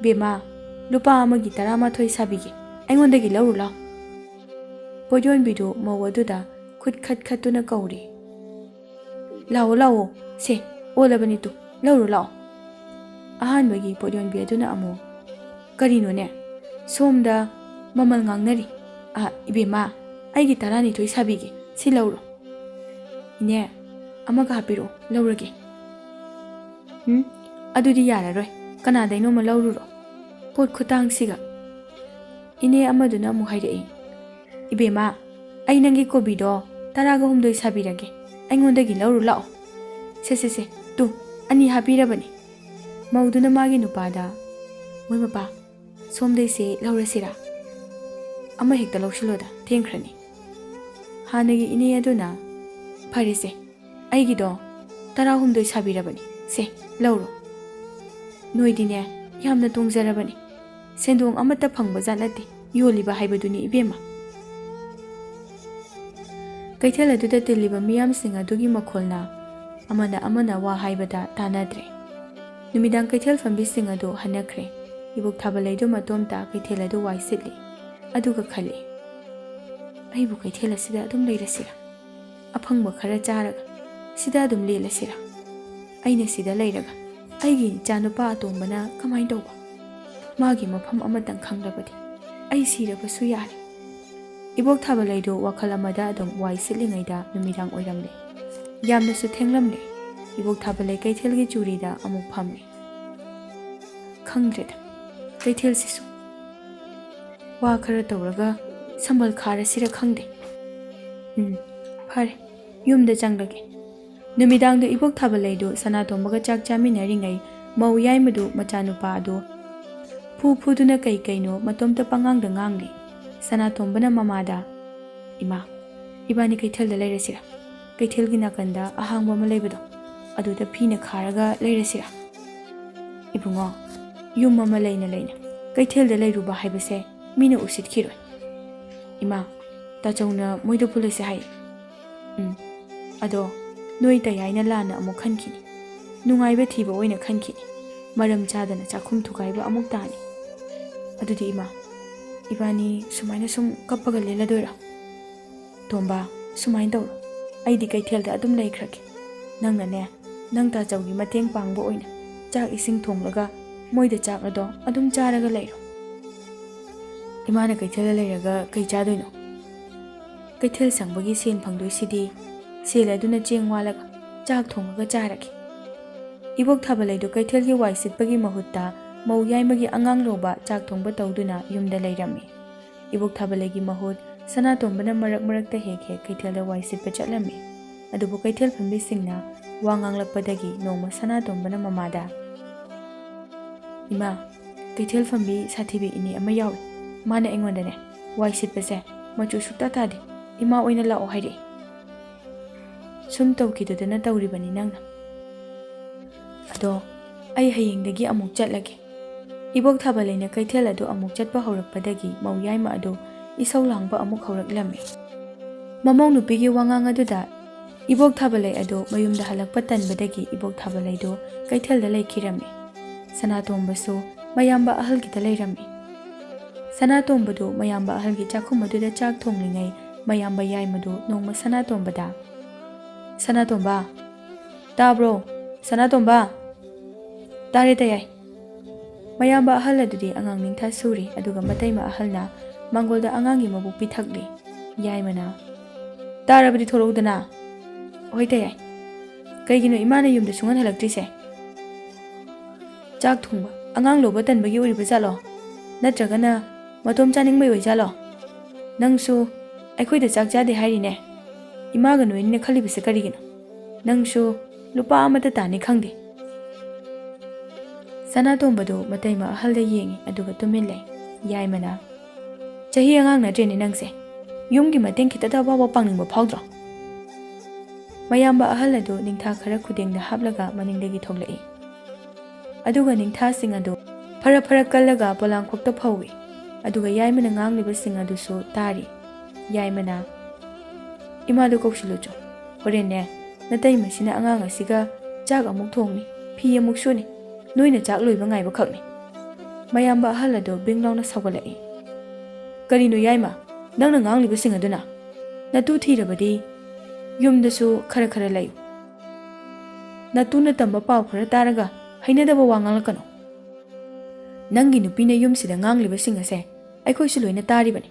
"ꯕꯦꯝꯃ, ꯂꯨꯄꯥ ꯑꯃꯒꯤ ꯇꯔꯥꯃꯥꯊꯣꯏ ꯁꯥꯕꯤꯒꯦ, ꯑꯩꯉꯣꯟꯗꯒꯤ ꯂꯧꯔꯨ ꯂꯥꯎ꯫" ꯄꯣꯠ ꯌꯣꯟꯕꯤꯗꯨ ꯃꯧ ꯑꯗꯨꯗ ꯈꯨꯠ ꯈꯠ ꯈꯠꯇꯨꯅ ꯀꯧꯔꯤ꯫ "ꯂꯥꯛꯑꯣ, ꯂꯥꯛꯑꯣ, ꯁꯦ, ꯑꯣꯜꯂꯕꯅꯤ ꯇꯨ, ꯂꯧꯔꯨ ꯂꯥꯛꯑꯣ꯫" ꯑꯍꯥꯟꯕꯒꯤ ꯄꯣꯠ ꯌꯣꯟꯕꯤ ꯑꯗꯨꯅ ꯑꯃꯨꯛ, "ꯀꯔꯤꯅꯣꯅꯦ, ꯁꯣꯝꯗ ꯃꯃꯜ ꯉꯥꯡꯅꯔꯤ꯫ ꯑ, ꯏꯕꯦꯝꯃ, ꯑꯩꯒꯤ ꯇꯔꯥꯅꯤꯊꯣꯏ ꯁꯥꯕꯤꯒꯦ, ꯁꯤ ꯂꯧꯔꯣ꯫" "ꯏꯅꯦ, ꯑꯃꯒ ꯍꯥꯞꯄꯤꯔꯛꯑꯣ, ꯂꯧꯔꯒꯦ꯫" "ꯎꯝ, ꯑꯗꯨꯗꯤ ꯌꯥꯔꯔꯣꯏ, ꯀꯅꯥꯗꯩꯅꯣꯃ ꯂꯧꯔꯨꯔꯣ, ꯄꯣꯠ ꯈꯨꯇꯥꯡꯁꯤꯒ꯫" ꯏꯅꯦ ꯑꯃꯗꯨꯅ ꯑꯃꯨꯛ ꯍꯥꯏꯔꯛꯏ, "ꯏꯕꯦꯝꯃ, ꯑꯩ ꯅꯪꯒꯤ ꯀꯣꯕꯤꯗꯣ ꯇꯔꯥꯒ ꯍꯨꯝꯗꯣꯏ ꯁꯥꯕꯤꯔꯒꯦ, ꯑꯩꯉꯣꯟꯗꯒꯤ ꯂꯧꯔꯨ ꯂꯥꯛꯑꯣ꯫" "ꯁꯦ, ꯁꯦ, ꯁꯦ, ꯇꯨ, ꯑꯅꯤ ꯍꯥꯞꯄꯤꯔꯕꯅꯤ꯫" ꯃꯧꯗꯨꯅ ꯃꯥꯒꯤ ꯅꯨꯄꯥꯗ, "ꯃꯣꯏ ꯃꯄꯥ, ꯁꯣꯝꯗꯩꯁꯦ ꯂꯧꯔꯁꯤꯔꯥ? ꯑꯃ ꯍꯦꯛꯇ ꯂꯧꯁꯤꯜꯂꯣꯗ, ꯊꯦꯡꯈ꯭ꯔꯅꯤ꯫" ꯍꯥꯟꯅꯒꯤ ꯏꯅꯦ ꯑꯗꯨꯅ, "ꯐꯔꯦꯁꯦ, ꯑꯩꯒꯤꯗꯣ ꯇꯔꯥꯍꯨꯝꯗꯣꯏ ꯁꯥꯕꯤꯔꯕꯅꯤ, ꯁꯦ, ꯂꯧꯔꯣ꯫ ꯅꯣꯏꯗꯤꯅꯦ, ꯌꯥꯝꯅ ꯇꯣꯡꯖꯔꯕꯅꯤ꯫ ꯁꯦꯟꯗꯣꯡ ꯑꯃꯠꯇ ꯐꯪꯕꯖꯥꯠ ꯅꯠꯇꯦ, ꯌꯣꯜꯂꯤꯕ ꯍꯥꯏꯕꯗꯨꯅꯤ ꯏꯕꯦꯝꯃ꯫" ꯀꯩꯊꯦꯜ ꯑꯗꯨꯗ ꯇꯤꯜꯂꯤꯕ ꯃꯤꯌꯥꯝꯁꯤꯡ ꯑꯗꯨꯒꯤ ꯃꯈꯣꯜꯅ ꯑꯃꯅ ꯑꯃꯅ ꯋꯥ ꯍꯥꯏꯕꯗ ꯇꯥꯅꯗ꯭ꯔꯦ꯫ ꯅꯨꯃꯤꯗꯥꯡ ꯀꯩꯊꯦꯜ ꯐꯝꯕꯤꯁꯤꯡ ꯑꯗꯨ ꯍꯟꯅꯈ꯭ꯔꯦ꯫ ꯏꯕꯣꯛ ꯊꯥꯕꯂꯩꯗꯨ ꯃꯇꯣꯝꯇ ꯀꯩꯊꯦꯜ ꯑꯗꯨ ꯋꯥꯏ ꯁꯤꯠꯂꯤ꯫ ꯑꯗꯨꯒ ꯈꯜꯂꯤ, "ꯑꯩꯕꯨ ꯀꯩꯊꯦꯜ ꯑꯁꯤꯗ ꯑꯗꯨꯝ ꯂꯩꯔꯁꯤꯔꯥ? ꯑꯐꯪꯕ ꯈꯔ ꯆꯥꯔꯒ ꯁꯤꯗ ꯑꯗꯨꯝ ꯂꯦꯜꯂꯁꯤꯔꯥ? ꯑꯩꯅ ꯁꯤꯗ ꯂꯩꯔꯒ ꯑꯩꯒꯤ ꯏꯆꯥꯅꯨꯄꯥ ꯑꯇꯣꯝꯕꯅ ꯀꯃꯥꯏꯅ ꯇꯧꯕ? ꯃꯥꯒꯤ ꯃꯐꯝ ꯑꯃꯇꯪ ꯈꯪꯂꯕꯗꯤ ꯑꯩ ꯁꯤꯔꯕꯁꯨ ꯌꯥꯔꯦ꯫" ꯏꯕꯣꯛ ꯊꯥꯕꯂꯩꯗꯨ ꯋꯥꯈꯜ ꯑꯃꯗ ꯑꯗꯨꯝ ꯋꯥꯏ ꯁꯤꯠꯂꯤꯉꯩꯗ ꯅꯨꯃꯤꯗꯥꯡ ꯑꯣꯏꯔꯝꯂꯦ꯫ ꯌꯥꯝꯅꯁꯨ ꯊꯦꯡꯂꯝꯂꯦ꯫ ꯏꯕꯣꯛ ꯊꯥꯕꯂꯩ ꯀꯩꯊꯦꯜꯒꯤ ꯆꯨꯔꯤꯗ ꯑꯃꯨꯛ ꯐꯝꯃꯤ꯫ ꯈꯪꯗ꯭ꯔꯦꯗ, ꯀꯩꯊꯦꯜꯁꯤꯁꯨ꯫ ꯋꯥ ꯈꯔ ꯇꯧꯔꯒ ꯁꯝꯕꯜ ꯈꯥꯔꯁꯤꯔ ꯈꯪꯗꯦ꯫ ꯎꯝ, ꯐꯔꯦ, ꯌꯨꯝꯗ ꯆꯪꯂꯒꯦ꯫ ꯅꯨꯃꯤꯗꯥꯡꯗꯨ ꯏꯕꯣꯛ ꯊꯥꯕꯂꯩꯗꯨ ꯁꯅꯥꯇꯣꯝꯕꯒ ꯆꯥꯛ ꯆꯥꯃꯤꯟꯅꯔꯤꯉꯩ ꯃꯧ ꯌꯥꯏꯃꯗꯨ ꯃꯆꯥꯅꯨꯄꯥ ꯑꯗꯨ ꯐꯨ ꯐꯨꯗꯨꯅ ꯀꯩ ꯀꯩꯅꯣ ꯃꯇꯣꯝꯇ ꯄꯉꯥꯡꯗ ꯉꯥꯡꯂꯤ꯫ ꯁꯅꯥꯇꯣꯝꯕꯅ ꯃꯃꯥꯗ, "ꯏꯃꯥ, ꯏꯕꯥꯅꯤ ꯀꯩꯊꯦꯜꯗ ꯂꯩꯔꯁꯤꯔꯥ? ꯀꯩꯊꯦꯜꯒꯤ ꯅꯥꯀꯟꯗ ꯑꯍꯥꯡꯕ ꯑꯃ ꯂꯩꯕꯗꯣ, ꯑꯗꯨꯗ ꯐꯤꯅ ꯈꯥꯔꯒ ꯂꯩꯔꯁꯤꯔꯥ?" "ꯏꯕꯨꯡꯉꯣ, ꯌꯨꯝ ꯑꯃ ꯂꯩꯅ ꯂꯩꯅ ꯀꯩꯊꯦꯜꯗ ꯂꯩꯔꯨꯕ ꯍꯥꯏꯕꯁꯦ ꯃꯤꯅ ꯎꯁꯤꯠꯈꯤꯔꯣꯏ꯫ ꯏꯃꯥ, ꯇꯥꯆꯧꯅ ꯃꯣꯏꯗ ꯄꯨꯜꯂꯁꯦ ꯍꯥꯏ꯫ ꯎꯝ, ꯑꯗꯣ ꯅꯣꯏ ꯇꯌꯥꯏꯅ ꯂꯥꯟꯅ ꯑꯃꯨꯛ ꯈꯟꯈꯤꯅꯤ꯫ ꯅꯨꯡꯉꯥꯏꯕ ꯊꯤꯕ ꯑꯣꯏꯅ ꯈꯟꯈꯤꯅꯤ꯫ ꯃꯔꯝ ꯆꯥꯗꯅ ꯆꯥꯛꯈꯨꯝ ꯊꯨꯒꯥꯏꯕ ꯑꯃꯨꯛ ꯇꯥꯅꯤ꯫ ꯑꯗꯨꯗꯤ ꯏꯃꯥ, ꯏꯕꯥꯅꯤ ꯁꯨꯃꯥꯏꯅ ꯁꯨꯝ ꯀꯞꯄꯒ ꯂꯦꯜꯂꯗꯣꯏꯔꯣ? ꯇꯣꯝꯕ, ꯁꯨꯃꯥꯏꯅ ꯇꯧꯔꯣ, ꯑꯩꯗꯤ ꯀꯩꯊꯦꯜꯗ ꯑꯗꯨꯝ ꯂꯩꯈ꯭ꯔꯒꯦ꯫ ꯅꯪꯅꯅꯦ, ꯅꯪ ꯇꯥꯆꯧꯒꯤ ꯃꯇꯦꯡ ꯄꯥꯡꯕ ꯑꯣꯏꯅ ꯆꯥꯛ ꯏꯁꯤꯡ ꯊꯣꯡꯂꯒ ꯃꯣꯏꯗ ꯆꯥꯛ ꯑꯗꯣ ꯑꯗꯨꯝ ꯆꯥꯔꯒ ꯂꯩꯔꯣ꯫" "ꯏꯃꯥꯅ ꯀꯩꯊꯦꯜꯗ ꯂꯩꯔꯒ ꯀꯩ ꯆꯥꯗꯣꯏꯅꯣ? ꯀꯩꯊꯦꯜ ꯁꯪꯕꯒꯤ ꯁꯦꯟ ꯐꯪꯗꯣꯏꯁꯤꯗꯤ ꯁꯦꯜ ꯑꯗꯨꯅ ꯆꯦꯡ ꯋꯥꯜꯂꯒ ꯆꯥꯛ ꯊꯣꯡꯉꯒ ꯆꯥꯔꯒꯦ꯫" ꯏꯕꯣꯛ ꯊꯥꯕꯂꯩꯗꯨ ꯀꯩꯊꯦꯜꯒꯤ ꯋꯥꯏ ꯁꯤꯠꯄꯒꯤ ꯃꯍꯨꯠꯇ ꯃꯧ ꯌꯥꯏꯃꯒꯤ ꯑꯉꯥꯡ ꯂꯧꯕ ꯆꯥꯛ ꯊꯣꯡꯕ ꯇꯧꯗꯨꯅ ꯌꯨꯝꯗ ꯂꯩꯔꯝꯃꯤ꯫ ꯏꯕꯣꯛ ꯊꯥꯕꯂꯩꯒꯤ ꯃꯍꯨꯠ ꯁꯅꯥꯇꯣꯝꯕꯅ ꯃꯔꯛ ꯃꯔꯛꯇ ꯍꯦꯛ ꯍꯦꯛ ꯀꯩꯊꯦꯜꯗ ꯋꯥꯏ ꯁꯤꯠꯄ ꯆꯠꯂꯝꯃꯤ꯫ ꯑꯗꯨꯕꯨ ꯀꯩꯊꯦꯜ ꯐꯝꯕꯤꯁꯤꯡꯅ ꯋꯥ ꯉꯥꯡꯂꯛꯄꯗꯒꯤ ꯅꯣꯡꯃ ꯁꯅꯥꯇꯣꯝꯕꯅ ꯃꯃꯥꯗ, "ꯏꯃꯥ, ꯀꯩꯊꯦꯜ ꯐꯝꯕꯤ ꯁꯥꯊꯤꯕꯤ ꯏꯅꯦ ꯑꯃ ꯌꯥꯎꯏ꯫ ꯃꯥꯅ ꯑꯩꯉꯣꯟꯗꯅꯦ ꯋꯥꯏ ꯁꯤꯠꯄꯁꯦ ꯃꯆꯨ ꯁꯨꯛꯇꯥ ꯇꯥꯗꯦ, ꯏꯃꯥ ꯑꯣꯏꯅ ꯂꯥꯛꯑꯣ ꯍꯥꯏꯔꯛꯏ꯫ ꯁꯨꯝ ꯇꯧꯈꯤꯗꯗꯅ ꯇꯧꯔꯤꯕꯅꯤ ꯅꯪꯅ꯫ ꯑꯗꯣ ꯑꯩ ꯍꯌꯦꯡꯗꯒꯤ ꯑꯃꯨꯛ ꯆꯠꯂꯒꯦ꯫" ꯏꯕꯣꯛ ꯊꯥꯕꯂꯩꯅ ꯀꯩꯊꯦꯜ ꯑꯗꯨ ꯑꯃꯨꯛ ꯆꯠꯄ ꯍꯧꯔꯛꯄꯗꯒꯤ ꯃꯧ ꯌꯥꯏꯃ ꯑꯗꯨ ꯏꯁꯧ ꯂꯥꯡꯕ ꯑꯃꯨꯛ ꯍꯧꯔꯛꯂꯝꯃꯤ꯫ ꯃꯃꯧ ꯅꯨꯄꯤꯒꯤ ꯋꯥꯉꯥꯡ ꯑꯗꯨꯗ ꯏꯕꯣꯛ ꯊꯥꯕꯂꯩ ꯑꯗꯨ ꯃꯌꯨꯝꯗ ꯍꯜꯂꯛꯄ ꯇꯟꯕꯗꯒꯤ ꯏꯕꯣꯛ ꯊꯥꯕꯂꯩꯗꯨ ꯀꯩꯊꯦꯜꯗ ꯂꯩꯈꯤꯔꯝꯃꯤ꯫ ꯁꯅꯥꯇꯣꯝꯕꯁꯨ ꯃꯌꯥꯝꯕ ꯑꯍꯜꯒꯤꯗ ꯂꯩꯔꯝꯃꯤ꯫ ꯁꯅꯥꯇꯣꯝꯕꯗꯨ ꯃꯌꯥꯝꯕ ꯑꯍꯜꯒꯤ ꯆꯥꯛꯈꯨꯝ ꯑꯗꯨꯗ ꯆꯥꯛ ꯊꯣꯡꯂꯤꯉꯩ ꯃꯌꯥꯝꯕ ꯌꯥꯏꯃꯗꯨ ꯅꯣꯡꯃ ꯁꯅꯥꯇꯣꯝꯕꯗ, "ꯁꯅꯥꯇꯣꯝꯕ, ꯇꯥꯕ꯭ꯔꯣ? ꯁꯅꯥꯇꯣꯝꯕ!" "ꯇꯥꯔꯦ ꯇꯌꯥꯏ꯫" ꯃꯌꯥꯝꯕ ꯑꯍꯜ ꯑꯗꯨꯗꯤ ꯑꯉꯥꯡ ꯅꯤꯡꯊꯥ ꯁꯨꯔꯤ, ꯑꯗꯨꯒ ꯃꯇꯩꯃ ꯑꯍꯜꯅ ꯃꯥꯡꯒꯣꯜꯗ ꯑꯉꯥꯡꯒꯤ ꯃꯕꯨꯛ ꯄꯤꯊꯛꯂꯤ꯫ ꯌꯥꯏꯃꯅ, "ꯇꯥꯔꯕꯗꯤ ꯊꯣꯔꯛꯎꯗꯅ꯫" "ꯍꯣꯏ ꯇꯌꯥꯏ꯫ ꯀꯩꯒꯤꯅꯣ ꯏꯃꯥꯅ ꯌꯨꯝꯗ ꯁꯨꯡꯍꯟ ꯍꯜꯂꯛꯇ꯭ꯔꯤꯁꯦ? ꯆꯥꯛ ꯊꯣꯡꯕ ꯑꯉꯥꯡ ꯂꯧꯕ ꯇꯟꯕꯒꯤ ꯑꯣꯏꯔꯤꯕ ꯖꯥꯠꯂꯣ? ꯅꯠꯇ꯭ꯔꯒꯅ ꯃꯇꯣꯝ ꯆꯥꯅꯤꯡꯕꯩ ꯑꯣꯏꯖꯥꯠꯂꯣ? ꯅꯪꯁꯨ ꯑꯩꯈꯣꯏꯗ ꯆꯥꯛ ꯆꯥꯗꯦ ꯍꯥꯏꯔꯤꯅꯦ꯫ ꯏꯃꯥꯒ ꯅꯣꯏꯅꯤꯅ ꯈꯜꯂꯤꯕꯁꯦ ꯀꯔꯤꯒꯤꯅꯣ? ꯅꯪꯁꯨ ꯂꯨꯄꯥ ꯑꯃꯠꯇ ꯇꯥꯅꯤ ꯈꯪꯗꯦ꯫" ꯁꯅꯥꯇꯣꯝꯕꯗꯨ ꯃꯇꯩꯃ ꯑꯍꯜꯗ ꯌꯦꯡꯉꯤ, ꯑꯗꯨꯒ ꯇꯨꯃꯤꯟ ꯂꯩ꯫ ꯌꯥꯏꯃꯅ, "ꯆꯍꯤ ꯑꯉꯥꯡ ꯅꯠꯇ꯭ꯔꯦꯅꯦ ꯅꯪꯁꯦ꯫ ꯌꯨꯝꯒꯤ ꯃꯇꯦꯡ ꯈꯤꯇꯗ ꯐꯥꯎꯕ ꯄꯥꯡꯅꯤꯡꯕ ꯐꯥꯎꯗ꯭ꯔꯣ?" ꯃꯌꯥꯝꯕ ꯑꯍꯜ ꯑꯗꯨ ꯅꯤꯡꯊꯥ ꯈꯔ ꯈꯨꯗꯦꯡꯗ ꯍꯥꯞꯂꯒ ꯃꯅꯤꯡꯗꯒꯤ ꯊꯣꯛꯂꯛꯏ꯫ ꯑꯗꯨꯒ ꯅꯤꯡꯊꯥꯁꯤꯡ ꯑꯗꯨ ꯐꯔ ꯐꯔ ꯀꯜꯂꯒ ꯄꯣꯂꯥꯡꯈꯣꯛꯇ ꯐꯧꯏ꯫ ꯑꯗꯨꯒ ꯌꯥꯏꯃꯅ ꯉꯥꯡꯂꯤꯕꯁꯤꯡ ꯑꯗꯨꯁꯨ ꯇꯥꯔꯤ꯫ ꯌꯥꯏꯃꯅ, "ꯏꯃꯥꯗꯨ ꯀꯧꯁꯤꯜꯂꯨꯆꯣ꯫ ꯍꯣꯔꯦꯟꯅꯦ, ꯅꯇꯩꯃꯁꯤꯅ ꯑꯉꯥꯡ ꯑꯁꯤꯒ ꯆꯥꯛ ꯑꯃꯨꯛ ꯊꯣꯡꯅꯤ, ꯐꯤ ꯑꯃꯨꯛ ꯁꯨꯅꯤ꯫ ꯅꯣꯏꯅ ꯆꯥꯛ ꯂꯣꯏꯕ ꯉꯥꯏꯕ ꯈꯛꯅꯤ꯫" ꯃꯌꯥꯝꯕ ꯑꯍꯜ ꯑꯗꯨ ꯕꯤꯡ ꯂꯥꯎꯅ ꯁꯧꯒꯠꯂꯛꯏ꯫ "ꯀꯔꯤꯅꯣ ꯌꯥꯏꯃ, ꯅꯪꯅ ꯉꯥꯡꯂꯤꯕꯁꯤꯡ ꯑꯗꯨꯅ? ꯅꯇꯨ ꯊꯤꯔꯕꯗꯤ ꯌꯨꯝꯗꯁꯨ ꯈꯔ ꯈꯔ ꯂꯩꯌꯨ꯫ ꯅꯇꯨꯅ ꯇꯝꯕ ꯄꯥꯎ ꯈꯔ ꯇꯥꯔꯒ ꯍꯩꯅꯗꯕ ꯋꯥ ꯉꯥꯡꯂꯛꯀꯅꯨ꯫ ꯅꯪꯒꯤ ꯅꯨꯄꯤꯅ ꯌꯨꯝꯁꯤꯗ ꯉꯥꯡꯂꯤꯕꯁꯤꯡ ꯑꯁꯦ ꯑꯩꯈꯣꯏꯁꯨ ꯂꯣꯏꯅ ꯇꯥꯔꯤꯕꯅꯤ꯫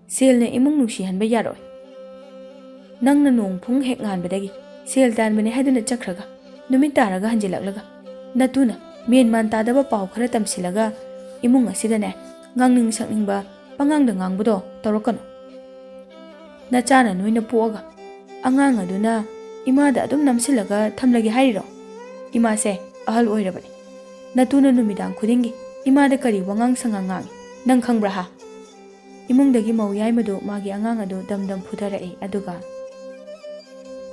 ꯁꯦꯜꯅ ꯏꯃꯨꯡ ꯅꯨꯡꯁꯤꯍꯟꯕ ꯌꯥꯔꯣꯏ꯫ ꯅꯪꯅ ꯅꯣꯡ ꯐꯨꯡ ꯍꯦꯛ ꯉꯥꯟꯕꯗꯒꯤ ꯁꯦꯜ ꯇꯥꯟꯕꯅꯦ ꯍꯥꯏꯗꯨꯅ ꯆꯠꯈ꯭ꯔꯒ, ꯅꯨꯃꯤꯠ ꯇꯥꯔꯒ ꯍꯟꯖꯤꯜꯂꯛꯂꯒ, ꯅꯇꯨꯅ ꯃꯦꯟ ꯃꯥꯟ ꯇꯥꯗꯕ ꯄꯥꯎ ꯈꯔ ꯇꯝꯁꯤꯜꯂꯒ ꯏꯃꯨꯡ ꯑꯁꯤꯗꯅꯦ ꯉꯥꯡꯅꯤꯡ ꯁꯛꯅꯤꯡꯕ ꯄꯉꯥꯡꯗ ꯉꯥꯡꯕꯗꯣ ꯇꯧꯔꯛꯀꯅꯨ꯫ ꯅꯆꯥꯅ ꯅꯣꯏꯅ ꯄꯣꯛꯑꯒ ꯑꯉꯥꯡ ꯑꯗꯨꯅ ꯏꯃꯥꯗ ꯑꯗꯨꯝ ꯅꯝꯁꯤꯜꯂꯒ ꯊꯝꯂꯒꯦ ꯍꯥꯏꯔꯤꯔꯣ? ꯏꯃꯥꯁꯦ ꯑꯍꯜ ꯑꯣꯏꯔꯕꯅꯤ꯫ ꯅꯇꯨꯅ ꯅꯨꯃꯤꯗꯥꯡ ꯈꯨꯗꯤꯡꯒꯤ ꯏꯃꯥꯗ ꯀꯔꯤ ꯋꯥꯉꯥꯡ ꯁꯉꯥꯡ ꯉꯥꯡꯉꯤ, ꯅꯪ ꯈꯪꯕ꯭ꯔꯥ ꯍꯥ?" ꯏꯃꯨꯡꯗꯒꯤ ꯃꯧ ꯌꯥꯏꯃꯗꯨ ꯃꯥꯒꯤ ꯑꯉꯥꯡ ꯑꯗꯨ ꯗꯝ ꯗꯝ ꯐꯨꯊꯔꯛꯏ, ꯑꯗꯨꯒ,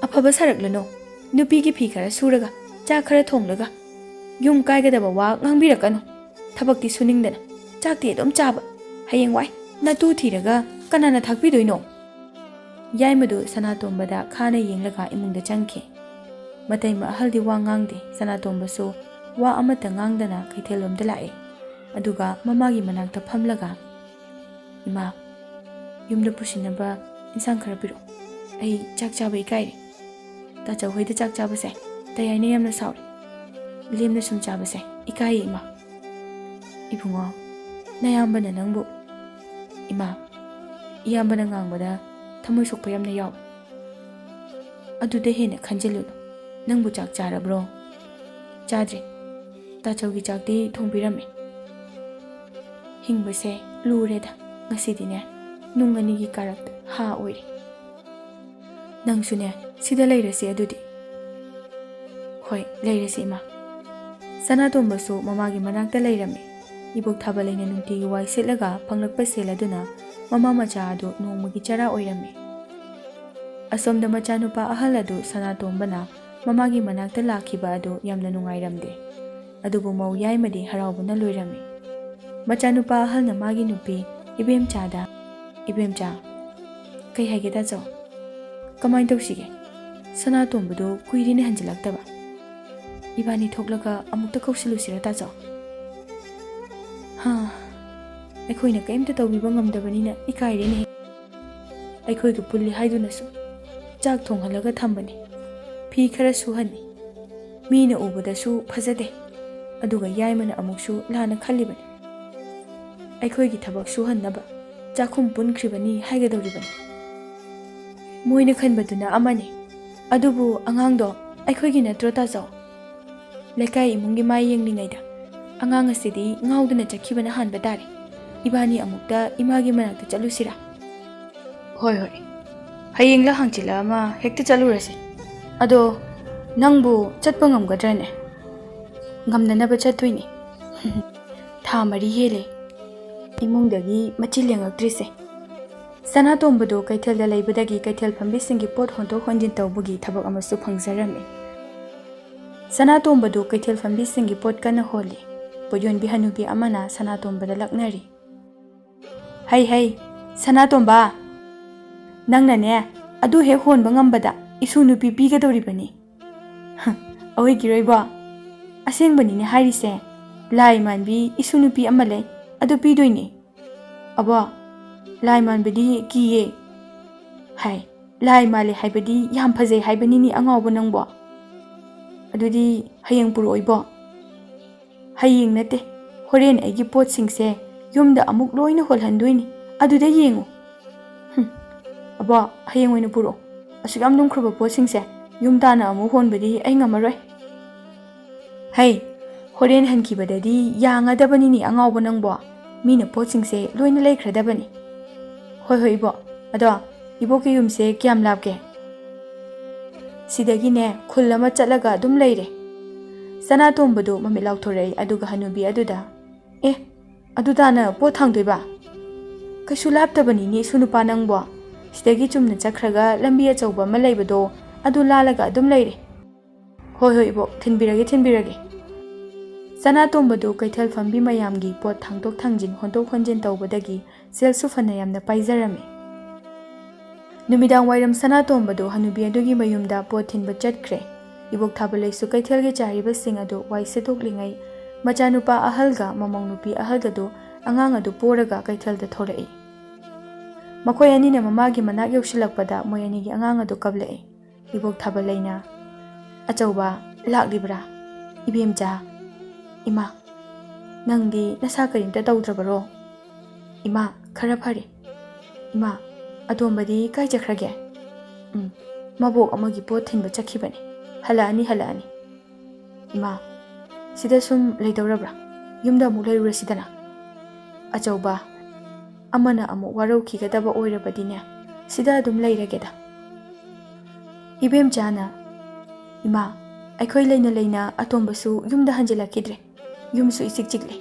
"ꯑꯐꯕ ꯁꯥꯔꯛꯂꯅꯨ꯫ ꯅꯨꯄꯤꯒꯤ ꯐꯤ ꯈꯔ ꯁꯨꯔꯒ, ꯆꯥꯛ ꯈꯔ ꯊꯣꯡꯂꯒ, ꯌꯨꯝ ꯀꯥꯏꯒꯗꯕ ꯋꯥ ꯉꯥꯡꯕꯤꯔꯛꯀꯅꯨ꯫ ꯊꯕꯛꯇꯤ ꯁꯨꯅꯤꯡꯗꯅ, ꯆꯥꯛꯇꯤ ꯑꯗꯨꯝ ꯆꯥꯕ꯫ ꯍꯌꯦꯡꯋꯥꯏ ꯅꯇꯨ ꯊꯤꯔꯒ ꯀꯅꯥꯅ ꯊꯥꯛꯄꯤꯗꯣꯏꯅꯣ?" ꯌꯥꯏꯃꯗꯨ ꯁꯅꯥꯇꯣꯝꯕꯗ ꯈꯥꯅ ꯌꯦꯡꯂꯒ ꯏꯃꯨꯡꯗ ꯆꯪꯈꯤ꯫ ꯃꯇꯩꯃ ꯑꯍꯜꯗꯤ ꯋꯥ ꯉꯥꯡꯗꯦ꯫ ꯁꯅꯥꯇꯣꯝꯕꯁꯨ ꯋꯥ ꯑꯃꯠꯇ ꯉꯥꯡꯗꯅ ꯀꯩꯊꯦꯜꯂꯣꯝꯗ ꯂꯥꯛꯏ꯫ ꯑꯗꯨꯒ ꯃꯃꯥꯒꯤ ꯃꯅꯥꯛꯇ ꯐꯝꯂꯒ, "ꯏꯃꯥ, ꯌꯨꯝꯗ ꯄꯨꯁꯤꯟꯅꯕ ꯏꯟꯁꯥꯡ ꯈꯔ ꯄꯤꯔꯛꯑꯣ꯫ ꯑꯩ ꯆꯥꯛ ꯆꯥꯕ ꯏꯀꯥꯏꯔꯦ꯫ ꯇꯥꯆꯧ ꯍꯣꯏꯗ ꯆꯥꯛ ꯆꯥꯕꯁꯦ ꯇꯌꯥꯏꯅ ꯌꯥꯝꯅ ꯁꯥꯎꯔꯦ꯫ ꯂꯦꯝꯅ ꯁꯨꯝ ꯆꯥꯕꯁꯦ ꯏꯀꯥꯏꯌꯦ, ꯏꯃꯥ꯫" "ꯏꯕꯨꯡꯉꯣ, ꯅꯌꯥꯝꯕꯅ ꯅꯪꯕꯨ ꯏꯃꯥ, ꯏꯌꯥꯝꯕꯅ ꯉꯥꯡꯕꯗ ꯊꯃꯣꯏ ꯁꯣꯛꯄ ꯌꯥꯝꯅ ꯌꯥꯎꯏ꯫ ꯑꯗꯨꯗ ꯍꯦꯟꯅ ꯈꯟꯖꯤꯜꯂꯨꯅꯨ꯫ ꯅꯪꯕꯨ ꯆꯥꯛ ꯆꯥꯔꯕ꯭ꯔꯣ? ꯆꯥꯗ꯭ꯔꯤ꯫ ꯇꯥꯆꯧꯒꯤ ꯆꯥꯛꯇꯤ ꯊꯣꯡꯕꯤꯔꯝꯃꯦ꯫ ꯍꯤꯡꯕꯁꯦ ꯂꯨꯔꯦꯗ꯫ ꯉꯁꯤꯗꯤꯅꯦ, ꯅꯨꯡ ꯑꯅꯤꯒꯤ ꯀꯥꯔꯛꯇ ꯍꯥ ꯑꯣꯏꯔꯦ꯫ ꯅꯪꯁꯨꯅꯦ, ꯁꯤꯗ ꯂꯩꯔꯁꯤ ꯑꯗꯨꯗꯤ꯫ ꯍꯣꯏ, ꯂꯩꯔꯁꯤ ꯏꯃꯥ꯫ ꯁꯅꯥꯇꯣꯝꯕꯁꯨ ꯃꯃꯥꯒꯤ ꯃꯅꯥꯛꯇ ꯂꯩꯔꯝꯃꯤ꯫ ꯏꯕꯣꯛ ꯊꯥꯕꯂꯩꯅ ꯅꯨꯡꯇꯤꯒꯤ ꯋꯥꯏ ꯁꯤꯠꯂꯒ ꯐꯪꯂꯛꯄ ꯁꯦꯜ ꯑꯗꯨꯅ ꯃꯃꯥ ꯃꯆꯥ ꯑꯗꯨ ꯅꯣꯡꯃꯒꯤ ꯆꯔꯥ ꯑꯣꯏꯔꯝꯃꯤ꯫ ꯑꯁꯣꯝꯗ ꯃꯆꯥꯅꯨꯄꯥ ꯑꯍꯜ ꯑꯗꯨ ꯁꯅꯥꯇꯣꯝꯕꯅ ꯃꯃꯥꯒꯤ ꯃꯅꯥꯛꯇ ꯂꯥꯛꯈꯤꯕ ꯑꯗꯨ ꯌꯥꯝꯅ ꯅꯨꯡꯉꯥꯏꯔꯝꯗꯦ꯫ ꯑꯗꯨꯕꯨ ꯃꯧ ꯌꯥꯏꯃꯗꯤ ꯍꯔꯥꯎꯕꯅ ꯂꯣꯏꯔꯝꯃꯤ꯫ ꯃꯆꯥꯅꯨꯄꯥ ꯑꯍꯜꯅ ꯃꯥꯒꯤ ꯅꯨꯄꯤ ꯏꯕꯦꯝꯆꯥꯗ, "ꯏꯕꯦꯝꯆꯥ, ꯀꯩ ꯍꯥꯏꯒꯦ ꯇꯥꯆꯧ? ꯀꯃꯥꯏꯅ ꯇꯧꯁꯤꯒꯦ? ꯁꯅꯥꯇꯣꯝꯕꯗꯣ ꯀꯨꯏꯔꯦꯅꯦ ꯍꯟꯖꯤꯜꯂꯛꯇꯕ꯫ ꯏꯕꯥꯅꯤ ꯊꯣꯛꯂꯒ ꯑꯃꯨꯛꯇ ꯀꯧꯁꯤꯜꯂꯨꯁꯤꯔ ꯇꯥꯆꯧ?" "ꯍꯥ, ꯑꯩꯈꯣꯏꯅ ꯀꯔꯤꯝꯇ ꯇꯧꯕꯤꯕ ꯉꯝꯗꯕꯅꯤꯅ ꯏꯀꯥꯏꯔꯦꯅꯦ꯫ ꯑꯩꯈꯣꯏꯒ ꯄꯨꯜꯂꯤ ꯍꯥꯏꯗꯨꯅꯁꯨ ꯆꯥꯛ ꯊꯣꯡꯍꯜꯂꯒ ꯊꯝꯕꯅꯤ, ꯐꯤ ꯈꯔ ꯁꯨꯍꯟꯅꯤ꯫ ꯃꯤꯅ ꯎꯕꯗꯁꯨ ꯐꯖꯗꯦ, ꯑꯗꯨꯒ ꯌꯥꯏꯃꯅ ꯑꯃꯨꯛꯁꯨ ꯂꯥꯟꯅ ꯈꯜꯂꯤꯕꯅꯤ꯫ ꯑꯩꯈꯣꯏꯒꯤ ꯊꯕꯛ ꯁꯨꯍꯟꯅꯕ ꯆꯥꯛꯈꯨꯝ ꯄꯨꯟꯈ꯭ꯔꯤꯕꯅꯤ ꯍꯥꯏꯒꯗꯧꯔꯤꯕꯅꯤ꯫ ꯃꯣꯏꯅ ꯈꯟꯕꯗꯨꯅ ꯑꯃꯅꯤ, ꯑꯗꯨꯕꯨ ꯑꯉꯥꯡꯗꯣ ꯑꯩꯈꯣꯏꯒꯤ ꯅꯠꯇ꯭ꯔꯣ ꯇꯥꯆꯧ? ꯂꯩꯀꯥꯏ ꯏꯃꯨꯡꯒꯤ ꯃꯥꯏ ꯌꯦꯡꯂꯤꯉꯩꯗ ꯑꯉꯥꯡ ꯑꯁꯤꯗꯤ ꯉꯥꯎꯗꯅ ꯆꯠꯈꯤꯕꯅ ꯍꯥꯟꯕ ꯇꯥꯔꯦ꯫ ꯏꯕꯥꯅꯤ ꯑꯃꯨꯛꯇ ꯏꯃꯥꯒꯤ ꯃꯅꯥꯛꯇ ꯆꯠꯂꯨꯁꯤꯔꯥ?" "ꯍꯣꯏ, ꯍꯣꯏ, ꯍꯌꯦꯡꯂ ꯍꯪꯆꯤꯠꯂ ꯑꯃ ꯍꯦꯛꯇ ꯆꯠꯂꯨꯔꯁꯤ꯫ ꯑꯗꯣ ꯅꯪꯕꯨ ꯆꯠꯄ ꯉꯝꯒꯗ꯭ꯔꯅꯦ?" "ꯉꯝꯅꯅꯕ ꯆꯠꯇꯣꯏꯅꯦ꯫ ꯊꯥ ꯃꯔꯤ ꯍꯦꯜꯂꯦ ꯏꯃꯨꯡꯗꯒꯤ ꯃꯆꯤꯟ ꯂꯦꯡꯉꯛꯇ꯭ꯔꯤꯁꯦ꯫" ꯁꯅꯥꯇꯣꯝꯕꯗꯨ ꯀꯩꯊꯦꯜꯗ ꯂꯩꯕꯗꯒꯤ ꯀꯩꯊꯦꯜ ꯐꯝꯕꯤꯁꯤꯡꯒꯤ ꯄꯣꯠ ꯍꯣꯟꯗꯣꯛ ꯍꯣꯟꯖꯤꯟ ꯇꯧꯕꯒꯤ ꯊꯕꯛ ꯑꯃꯁꯨ ꯐꯪꯖꯔꯝꯃꯤ꯫ ꯁꯅꯥꯇꯣꯝꯕꯗꯨ ꯀꯩꯊꯦꯜ ꯐꯝꯕꯤꯁꯤꯡꯒꯤ ꯄꯣꯠ ꯀꯟꯅ ꯍꯣꯜꯂꯤ꯫ ꯄꯣꯠꯌꯣꯟꯕꯤ ꯍꯅꯨꯕꯤ ꯑꯃꯅ ꯁꯅꯥꯇꯣꯝꯕꯗ ꯂꯛꯅꯔꯤ꯫ "ꯍꯩ, ꯍꯩ, ꯁꯅꯥꯇꯣꯝꯕ, ꯅꯪꯅꯅꯦ ꯑꯗꯨ ꯍꯦꯛ ꯍꯣꯟꯕ ꯉꯝꯕꯗ ꯏꯁꯨ ꯅꯨꯄꯤ ꯄꯤꯒꯗꯧꯔꯤꯕꯅꯤ꯫" "ꯍ, ꯑꯣꯏꯈꯤꯔꯣꯏꯕꯣ꯫ ꯑꯁꯦꯡꯕꯅꯤꯅꯦ ꯍꯥꯏꯔꯤꯁꯦ꯫ ꯂꯥꯏ ꯃꯥꯟꯕꯤ ꯏꯁꯨ ꯅꯨꯄꯤ ꯑꯃ ꯂꯩ, ꯑꯗꯨ ꯄꯤꯗꯣꯏꯅꯦ꯫" "ꯑꯕꯣ, ꯂꯥꯏ ꯃꯥꯟꯕꯗꯤ ꯀꯤꯌꯦ꯫" "ꯍꯥꯏ, ꯂꯥꯏ ꯃꯥꯜꯂꯦ ꯍꯥꯏꯕꯗꯤ ꯌꯥꯝ ꯐꯖꯩ ꯍꯥꯏꯕꯅꯤꯅꯦ ꯑꯉꯥꯎꯕ ꯅꯪꯕꯣ꯫ ꯑꯗꯨꯗꯤ ꯍꯌꯦꯡ ꯄꯨꯔꯛꯑꯣ ꯏꯕꯣ꯫" "ꯍꯌꯦꯡ ꯅꯠꯇꯦ, ꯍꯣꯔꯦꯟ ꯑꯩꯒꯤ ꯄꯣꯠꯁꯤꯡꯁꯦ ꯌꯨꯝꯗ ꯑꯃꯨꯛ ꯂꯣꯏꯅ ꯍꯣꯜꯍꯟꯗꯣꯏꯅꯤ, ꯑꯗꯨꯗ ꯌꯦꯡꯉꯨ꯫ "ꯍꯨꯝ, ꯑꯕꯣ, ꯍꯌꯦꯡ ꯑꯣꯏꯅ ꯄꯨꯔꯛꯑꯣ꯫ ꯑꯁꯨꯛ ꯌꯥꯝ ꯂꯨꯝꯈ꯭ꯔꯕ ꯄꯣꯠꯁꯤꯡꯁꯦ ꯌꯨꯝ ꯇꯥꯟꯅ ꯑꯃꯨꯛ ꯍꯣꯟꯕꯗꯤ ꯑꯩ ꯉꯝꯃꯔꯣꯏ꯫" "ꯍꯩ, ꯍꯣꯔꯦꯟ ꯍꯟꯈꯤꯕꯗꯗꯤ ꯌꯥꯡꯉꯗꯕꯅꯤꯅꯦ ꯑꯉꯥꯎꯕ ꯅꯪꯕꯣ꯫ ꯃꯤꯅ ꯄꯣꯠꯁꯤꯡꯁꯦ ꯂꯣꯏꯅ ꯂꯩꯈ꯭ꯔꯗꯕꯅꯤ꯫" "ꯍꯣꯏ, ꯍꯣꯏ, ꯏꯕꯣꯛ꯫ ꯑꯗꯣ ꯏꯕꯣꯛꯀꯤ ꯌꯨꯝꯁꯦ ꯀꯌꯥꯝ ꯂꯥꯞꯀꯦ?" "ꯁꯤꯗꯒꯤꯅꯦ ꯈꯨꯜ ꯑꯃ ꯆꯠꯂꯒ ꯑꯗꯨꯝ ꯂꯩꯔꯦ꯫" ꯁꯅꯥꯇꯣꯝꯕꯗꯨ ꯃꯃꯤꯠ ꯂꯥꯎꯊꯣꯔꯛꯏ, ꯑꯗꯨꯒ ꯍꯅꯨꯕꯤ ꯑꯗꯨꯗ, "ꯑꯦ, ꯑꯗꯨ ꯇꯥꯅ ꯄꯣꯠ ꯊꯥꯡꯗꯣꯏꯕ? ꯀꯩꯁꯨ ꯂꯥꯞꯇꯕꯅꯤꯅꯦ, ꯏꯁꯨ ꯅꯨꯄꯥ ꯅꯪꯕꯣ꯫ ꯁꯤꯗꯒꯤ ꯆꯨꯝꯅ ꯆꯠꯈ꯭ꯔꯒ ꯂꯝꯕꯤ ꯑꯆꯧꯕ ꯑꯃ ꯂꯩꯕꯗꯣ, ꯑꯗꯨ ꯂꯥꯜꯂꯒ ꯑꯗꯨꯝ ꯂꯩꯔꯦ꯫" "ꯍꯣꯏ, ꯍꯣꯏ, ꯏꯕꯣꯛ, ꯊꯤꯟꯕꯤꯔꯒꯦ, ꯊꯤꯟꯕꯤꯔꯒꯦ꯫" ꯁꯅꯥꯇꯣꯝꯕꯗꯨ ꯀꯩꯊꯦꯜ ꯐꯝꯕꯤ ꯃꯌꯥꯝꯒꯤ ꯄꯣꯠ ꯊꯥꯡꯗꯣꯛ ꯊꯥꯡꯖꯤꯟ, ꯍꯣꯟꯗꯣꯛ ꯍꯣꯟꯖꯤꯟ ꯇꯧꯕꯗꯒꯤ ꯁꯦꯜꯁꯨ ꯐꯅ ꯌꯥꯝꯅ ꯄꯥꯏꯖꯔꯝꯃꯤ꯫ ꯅꯨꯃꯤꯗꯥꯡ ꯋꯥꯏꯔꯝ ꯁꯅꯥꯇꯣꯝꯕꯗꯨ ꯍꯅꯨꯕꯤ ꯑꯗꯨꯒꯤ ꯃꯌꯨꯝꯗ ꯄꯣꯠ ꯊꯤꯟꯕ ꯆꯠꯈ꯭ꯔꯦ꯫ ꯏꯕꯣꯛ ꯊꯥꯕꯂꯩꯁꯨ ꯀꯩꯊꯦꯜꯒꯤ ꯆꯥꯏꯔꯤꯕꯁꯤꯡ ꯑꯗꯨ ꯋꯥꯏ ꯁꯤꯠꯇꯣꯛꯂꯤꯉꯩ, ꯃꯆꯥꯅꯨꯄꯥ ꯑꯍꯜꯒ ꯃꯃꯧ ꯅꯨꯄꯤ ꯑꯍꯜꯒꯗꯨ ꯑꯉꯥꯡ ꯑꯗꯨ ꯄꯣꯔꯒ ꯀꯩꯊꯦꯜꯗ ꯊꯣꯔꯛꯏ꯫ ꯃꯈꯣꯏ ꯑꯅꯤꯅ ꯃꯃꯥꯒꯤ ꯃꯅꯥꯛ ꯌꯧꯁꯤꯜꯂꯛꯄꯗ ꯃꯣꯏ ꯑꯅꯤꯒꯤ ꯑꯉꯥꯡ ꯑꯗꯨ ꯀꯞꯂꯛꯏ꯫ ꯏꯕꯣꯛ ꯊꯥꯕꯂꯩꯅ, "ꯑꯆꯧꯕ, ꯂꯥꯛꯂꯤꯕ꯭ꯔꯥ? ꯏꯕꯦꯝꯆꯥ꯫" "ꯏꯃꯥ, ꯅꯪꯗꯤ ꯅꯁꯥ ꯀꯔꯤꯝꯇ ꯇꯧꯗ꯭ꯔꯕꯔꯣ?" "ꯏꯃꯥ, ꯈꯔ ꯐꯔꯦ꯫" "ꯏꯃꯥ, ꯑꯇꯣꯝꯕꯗꯤ ꯀꯥꯏ ꯆꯠꯈ꯭ꯔꯒꯦ?" "ꯎꯝ, ꯃꯕꯣꯛ ꯑꯃꯒꯤ ꯄꯣꯠ ꯊꯤꯟꯕ ꯆꯠꯈꯤꯕꯅꯤ꯫ ꯍꯜꯂꯛꯑꯅꯤ, ꯍꯜꯂꯛꯑꯅꯤ꯫" "ꯏꯃꯥ, ꯁꯤꯗ ꯁꯨꯝ ꯂꯩꯗꯧꯔꯕ꯭ꯔꯥ? ꯌꯨꯝꯗ ꯑꯃꯨꯛ ꯂꯩꯔꯨꯔꯁꯤꯗꯅ꯫" "ꯑꯆꯧꯕ, ꯑꯃꯅ ꯑꯃꯨꯛ ꯋꯥꯔꯧꯈꯤꯒꯗꯕ ꯑꯣꯏꯔꯕꯗꯤꯅꯦ, ꯁꯤꯗ ꯑꯗꯨꯝ ꯂꯩꯔꯒꯦꯗ꯫" ꯏꯕꯦꯝꯆꯥꯅ, "ꯏꯃꯥ, ꯑꯩꯈꯣꯏ ꯂꯩꯅ ꯂꯩꯅ ꯑꯇꯣꯝꯕꯁꯨ ꯌꯨꯝꯗ ꯍꯟꯖꯤꯜꯂꯛꯈꯤꯗ꯭ꯔꯦ꯫ ꯌꯨꯝꯁꯨ ꯏꯆꯤꯛ ꯆꯤꯛꯂꯦ꯫"